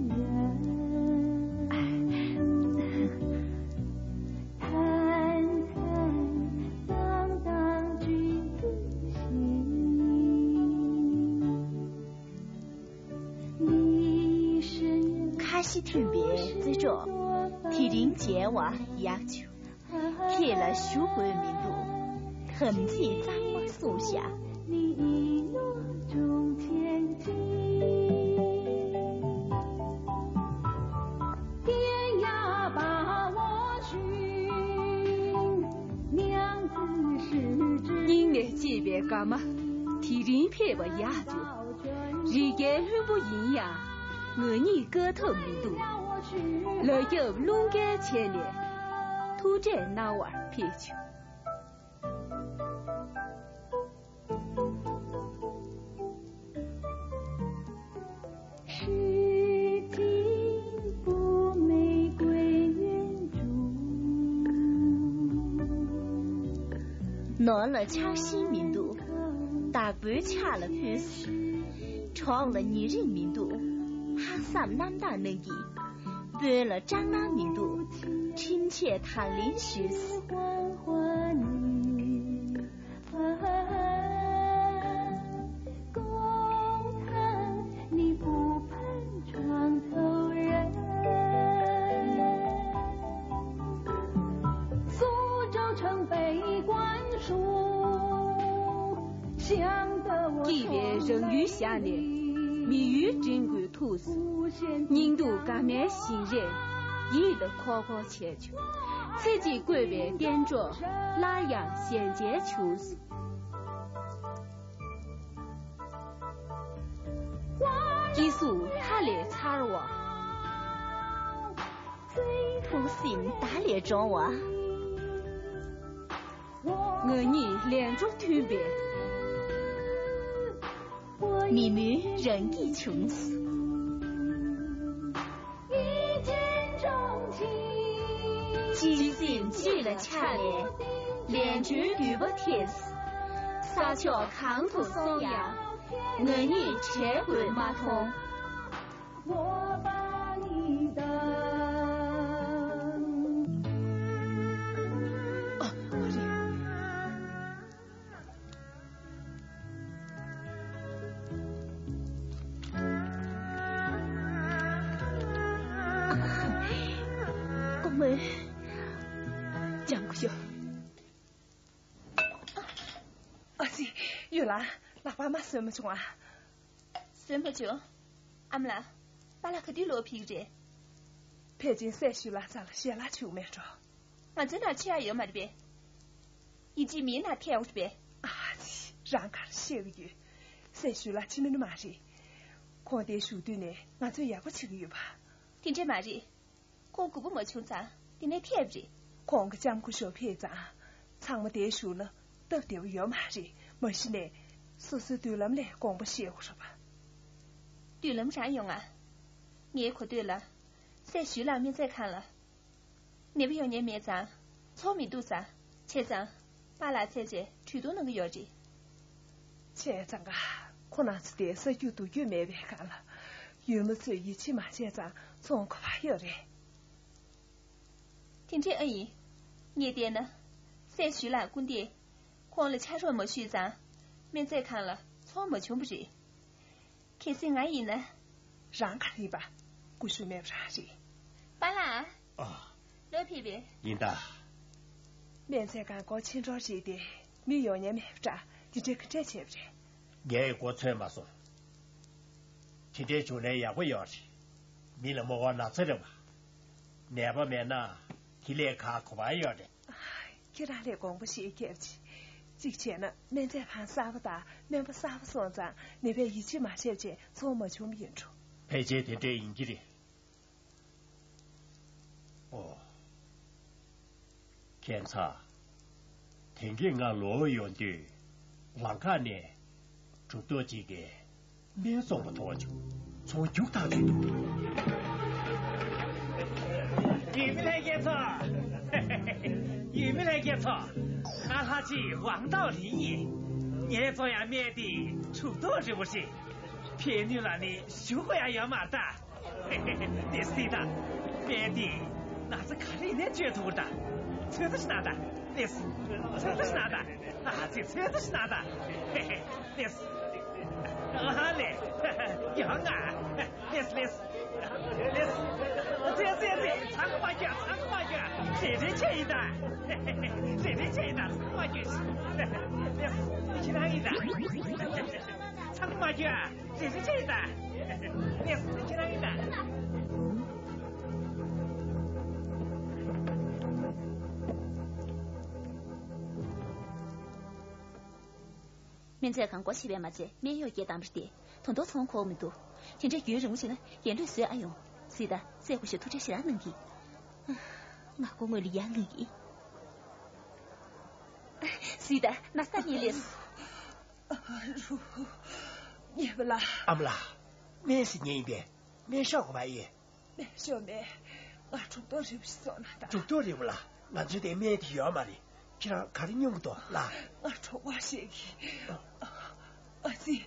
人，贪财当当君子心。你是 ཁ་ཞེ་མཐུན་པའི་བརྩེ་གྲོགས། དེ་རིང་མཇལ་བ་ཡག་བྱུང་། ཁྱེད་ལ་ཞུ་དགོས་མི་འདུག་དམ་ཚིག་གཙང་མ་བསྲུངས་ཤག་སྙིང་ནས་གཅེས་པའི་དགའ་མ། དེ་རིང་ཕེབས་པ་ཡག་འདུག་རི་རྒྱལ་ལྷུན་པོ་ཡིན་ཡང་། ང་གཉིས་བཀག་ཐབས་མི་འདུག་ལ་རྒྱབ་རླུང་རྒྱལ་བྱས་ནས། ཐུགས་ཁྲལ་གནང་བར་ཕེབས་བྱུང་། ནོར་ལ་ཆགས་ཞེན་མི་འདུག་བདག་པོའི་ཕྱག་ལ་ཕུལ། གྲོགས་ལ་ཉེ་རིང་མི་འདུག་ལྷག་བསམ་རྣམ་དག་གནང་གིས། དཔོན་ལ་སྐྲག་སྣང་མི་འདུག་ཁྲིམས་ཆད་དང་ལེན་ཞུས། སྐྱིད་པའི་རང་ཡུལ་བཞག་ནས་མི་ཡུལ་འདྲེན་དགོས་ཐུགས། སྙིང་སྡུག་དགའ་མའི་ཞིང་རས་ཡིད་ལ་འཁོར་འཁོར་བྱས་བྱུང་། ཚེ་གཅིག་བཀོད་པའི་གཏན་གྲོགས་སླར་ཡང་ཞལ་མཇལ་བྱུང་། སྐྱེ་གཟུགས་མཐའ་ལས་མཚར་བ། ཐུགས་སེམས་མདའ་ལས་འདྲོང་བ། ང་གཉིས་ལས་འཕྲོ་མཐུན་པའི། མི་མོས་རང་སྐྱིད་བྱུང་། གཅིག་སེམས་གཅིག་ལ་ཆགས་ནས་ལས་འཕྲོའི་མདུད་པ་འཐེན། ས་ཕྱོགས་གང་དུ་སོང་ཡང་ང་གཉིས་བྲལ་དགོས་མ་མཐོང་། ཨ་མ། ལྕམ་སྐུ་ཞབས། ཨ་ཙི། ཡོད་ལགས། ལག་པ་མ་བཟོས་མ་བྱུང་ཨ། བཟོས་མ་བྱུང་། ཨ་མ་ལགས། པཱ་ལགས་ག་དུས་ལོག་ཕེབས་ཀྱི་རེད། ཕལ་ཆེར་སྲས་ཞུས་ལགས་རྩ་ལ་ཞལ་ལག་བྱུང་མེད་འགྲོ། ང་ཚོའི་ནང་ཆེ་ཡ་ཡོད་མ་རེད་པས། ཡིན་གཅིག་མིན་ནང་ཕེབས་ཡོང་རེད་པས། ཨ་ཙི། རང་ག་རེ་བཤད་ཀྱི་ཡོད། སྲས་ཞུས་ལགས་ཕྱི་མི་ནི་མ་རེད། ཁོང་འདིར་བཞུགས་དུས་ནས་ང་ཚོས་ཡག་པོ་བྱེད་ཀྱི་ཡོད་པ། དེ་འདྲས་མ་རེད། ཁོང་སྒུག་པ་མ་བྱུང་ཙང་འདི་ནས་ཕེབས་རེད། ཁོང་གི་ལྕམ་སྐུ་ཞབས་ཕེབས་ཙང་། ཚང་མ་འདིར་བཞུགས་ན་སྟབས་བདེ་པོ་ཡོད་མ་རེད། མ་གཞི་ནས་སོ་སོའི་མདུན་ལམ་ལ་དགོངས་པ་བཞེས་དགོས་རེད་པ། མདུན་ལམ་རང་ཡོང་ང་། ངའི་གོ་ཐོས་ལ། སྲས་ཞུས་ལགས་སྨན་རྫས་ཁང་ལ། ནད་པ་ཡོང་མཁན་མེད་ཙང་ཚོགས་མི་འདུག་ཙང་། བྱས་ཙང་། པཱ་ལགས་བཙལ་བྱས་གྲོས་བསྡུར་གནང་གི་ཡོད་རེད། བྱས་ཙང་ག་ཁོ་རང་ཚོ་དེ་ས་རྒྱུས་རྡོ་རྒྱུས་མེད་པའི་སྒང་ལ། ཡུལ་མི་ཚོས་ཡིད་ཆེས་མ་བྱས་ཙང་ཚོང་ཁ་པར་ཡོད་རེད། དེ་འདྲས་ཨ་ཡིན། ངས་བལྟས་ན། སྲས་ཞུས་ལགས་སྐུ་འདས། ཁོང་ལ་ཕྱག་རོགས་མ་ཞུས་ཙང་། སྨན་རྫས་ཁང་ལ་ཚོགས་མ་བྱུང་བ་རེད། གལ་སྲིད་ང་ཡིན་ན། རང་ག་རེ་ཡིན་པ། སྐུ་ཞབས་མེད་པ་རང་རེད། པཱ་ལགས། ཨ། ལོག་ཕེབས་པས། ཡིན་ད། སྨན་རྫས་ཁང་སྒོ་ཕྱེ་འགྲོ་རེད་དེ། མི་ཡོང་མཁན་མེད་པ་འདྲ། དེ་འདྲས་ག་འདྲས་བྱས་པ་རེད། ངས་མགོ་ཚོད་མ་སོང་། དེ་འདྲས་བྱུང་ན་ཡག་པོ་ཡོད་རེད། མི་ལ་མོ་བ་ན་ཚ་རེད་པ། ནད་པ་མེད་ན་དེ་ལས་ཁག་གོ་བ་ཡོད་རེད། ཁྱེད་རང་ལས་དགོངས་པ་བཞེས་ཀྱི་ཡོད་པ་ཅིག་བྱས་ན་སྨན་རྫས་ཁང་གསར་པ་དང་སྨན་པ་གསར་པ་སོང་ཙང་ནད་པས་ཡིད་ཆེས་མ་བྱས་བྱས་ཚོགས་མ་བྱུང་བ་ཡིན་འགྲོ། ཕལ་ཆེར་དེ་འདྲས་ཡིན་གྱི་རེད། ཨོ། ཁྱད་མཚར། དེང་གི་ང་ལོག་ཡོང་དུས། ལམ་ཁ་ནས་གྲུབ་ཐོབ་ཅིག་གིས་སྨན་བཙོང་བ་མཐོང་བྱུང་། ཚོང་རྒྱུག་ཐག་ཆོད་འདུག། ཡུལ་མི་ལྷན་རྒྱས་ཚོ། ཡུལ་མི་ལྷན་རྒྱས་ཚོ། ང་ལྷ་རྗེ་ཝང་ཏའོ་ལིན་ཡིན། ངས་བཙོང་ཡག་སྨན་དེ་གྲུབ་ཐོབ་རིལ་བུ་རེད། ཕན་ནུས་ལ་ནི་ཞུ་དགོས་ཡག་ཡོད་མ་རེད་ད། ལགས་སོ། ད། སྨན་དེ། ན་ཚ་ག་རེ་ཡིན་ནའི་བཅོས་ཐུབ་ཀྱི་རེད་ད། ཚོད་ལྟ་ཞིག་གནང་དང་། ལགས་སོ། ཚོད་ལྟ་ཞིག་གནང་དང་། ཨ་ཙི། ཚོད་ལྟ་ཞིག་གནང་དང་། ལགས་སོ། ཨ་ལས། ཡང་ང་། ལགས་སོ། ལགས་སོ། ལགས་སོ། ལགས་སོ། ལགས་སོ། ཚང་མ་རྒྱག་ཚང་མ་རྒྱག་རེ་རེ་བྱས་ཡིན་ད། རེ་རེ་བྱས་ཡིན་ད། ཚང་མ་རྒྱག་ལགས་སོ། ཁྱེད་རང་ཡིན་ད། ཚང་མ་རྒྱག་རེ་རེ་བྱས་ཡིན་ད། ལགས་སོ། ཁྱེད་རང་ཡིན་ད། སྨན་རྫས་ཁང་སྒོ་ཕྱེ་བས་མ་ཚད་སྨན་གཡོག་སྐྱེལ་བཏང་བ་རེད་དེ། ད་དུང་ཚོང་ཁོག་མི་འདུག། དེ་འདྲའི་རྒྱུན་རིང་པོ་བྱས་ན་ཡན་ལུས་བཟོས་ཨ་ཡོང་། གཟིགས་དང་། སྲས་སྐུ་ཞབས་ཐུགས་རྗེ་ཞེ་དྲག་གནང་གི། ང་སྒོ་ངོས་ལ་ཡར་ལངས་ཡིན། གཟིགས་དང་། ན་ཚ་ཉིད་ལས། ཉེས་པ་ལ། ཨ་མ་ལགས། སྨན་ཟེར་མཁན་ཡིན་པས། སྨན་ཤོག་གོ་བ་ཡིན། སྨན་ཤོག་མེད། ང་གྲུབ་ཐོབ་རིལ་བུ་ཞིག་བཙོང་གནང་དང་། གྲུབ་ཐོབ་རིལ་བུ་ལ་ང་ཚོའི་དེ་སྨན་དེ་ཡོད་མ་རེད། ཁྱེད་རང་ག་རེ་སྙུང་གི་འདུག་ལགས། ང་གྲོད་ཁོག་བཤལ་གི། ཨ་ཙི།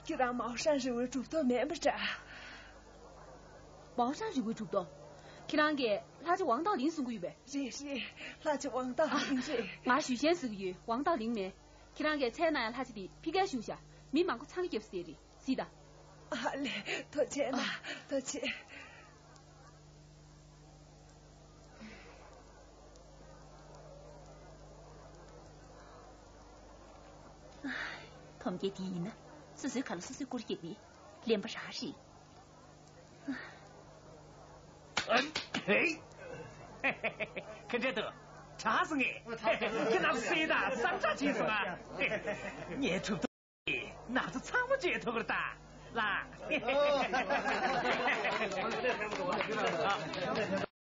ཁྱེད་རང་མའོ་ཧྲང་རིལ་བུའི་གྲུབ་ཐོབ་མེད་པ་འདྲ། མའོ་ཧྲང་རིལ་བུའི་གྲུབ་ཐོབ། ཁྱེད་རང་གིས་ལྷ་རྗེ་ཝང་ཏའོ་ལིན་གསུང་གི་ཡོད་པས། རེད་རེད། ལྷ་རྗེ་ཝང་ཏའོ་ལིན་རེད། ང་ཞུས་ཆེན་ཟེར་གི་ཡོད། ཝང་ཏའོ་ལིན་མིན། ཁྱེད་རང་གིས་མཚན་གནང་ཡག་ལྷ་རྗེ་དེ་ཕ་གིར་བཞུགས་ཤག། མི་མང་པོ་འཚང་ཁ་བརྒྱབ་ཟེར་རེད། གཟིགས་དང་། ཨ་ལས། ཐུགས་རྗེ་ཆེ་གནང་། ཐུགས་རྗེ་ཆེ། ཐོམ་སྐས་དེ་ཡིན་ན་སོ་སོའི་ཁ་ལ་སོ་སོས་སྐོར་རྒྱག་པའི་གླེན་པ་རང་རེད། ཨ་ཧེ། ག་འདྲ་འདུག། དྲག་སོང་ངས། ཁྱེད་རྣམས་སྲས་དང་སངས་དྲག་བྱས་སོང་ང་། ངའི་གྲུབ་ཐོབ་ཀྱིས་ན་ཚ་ཚང་མ་བཅོས་ཐུབ་ཀྱི་རེད་ད། ལགས།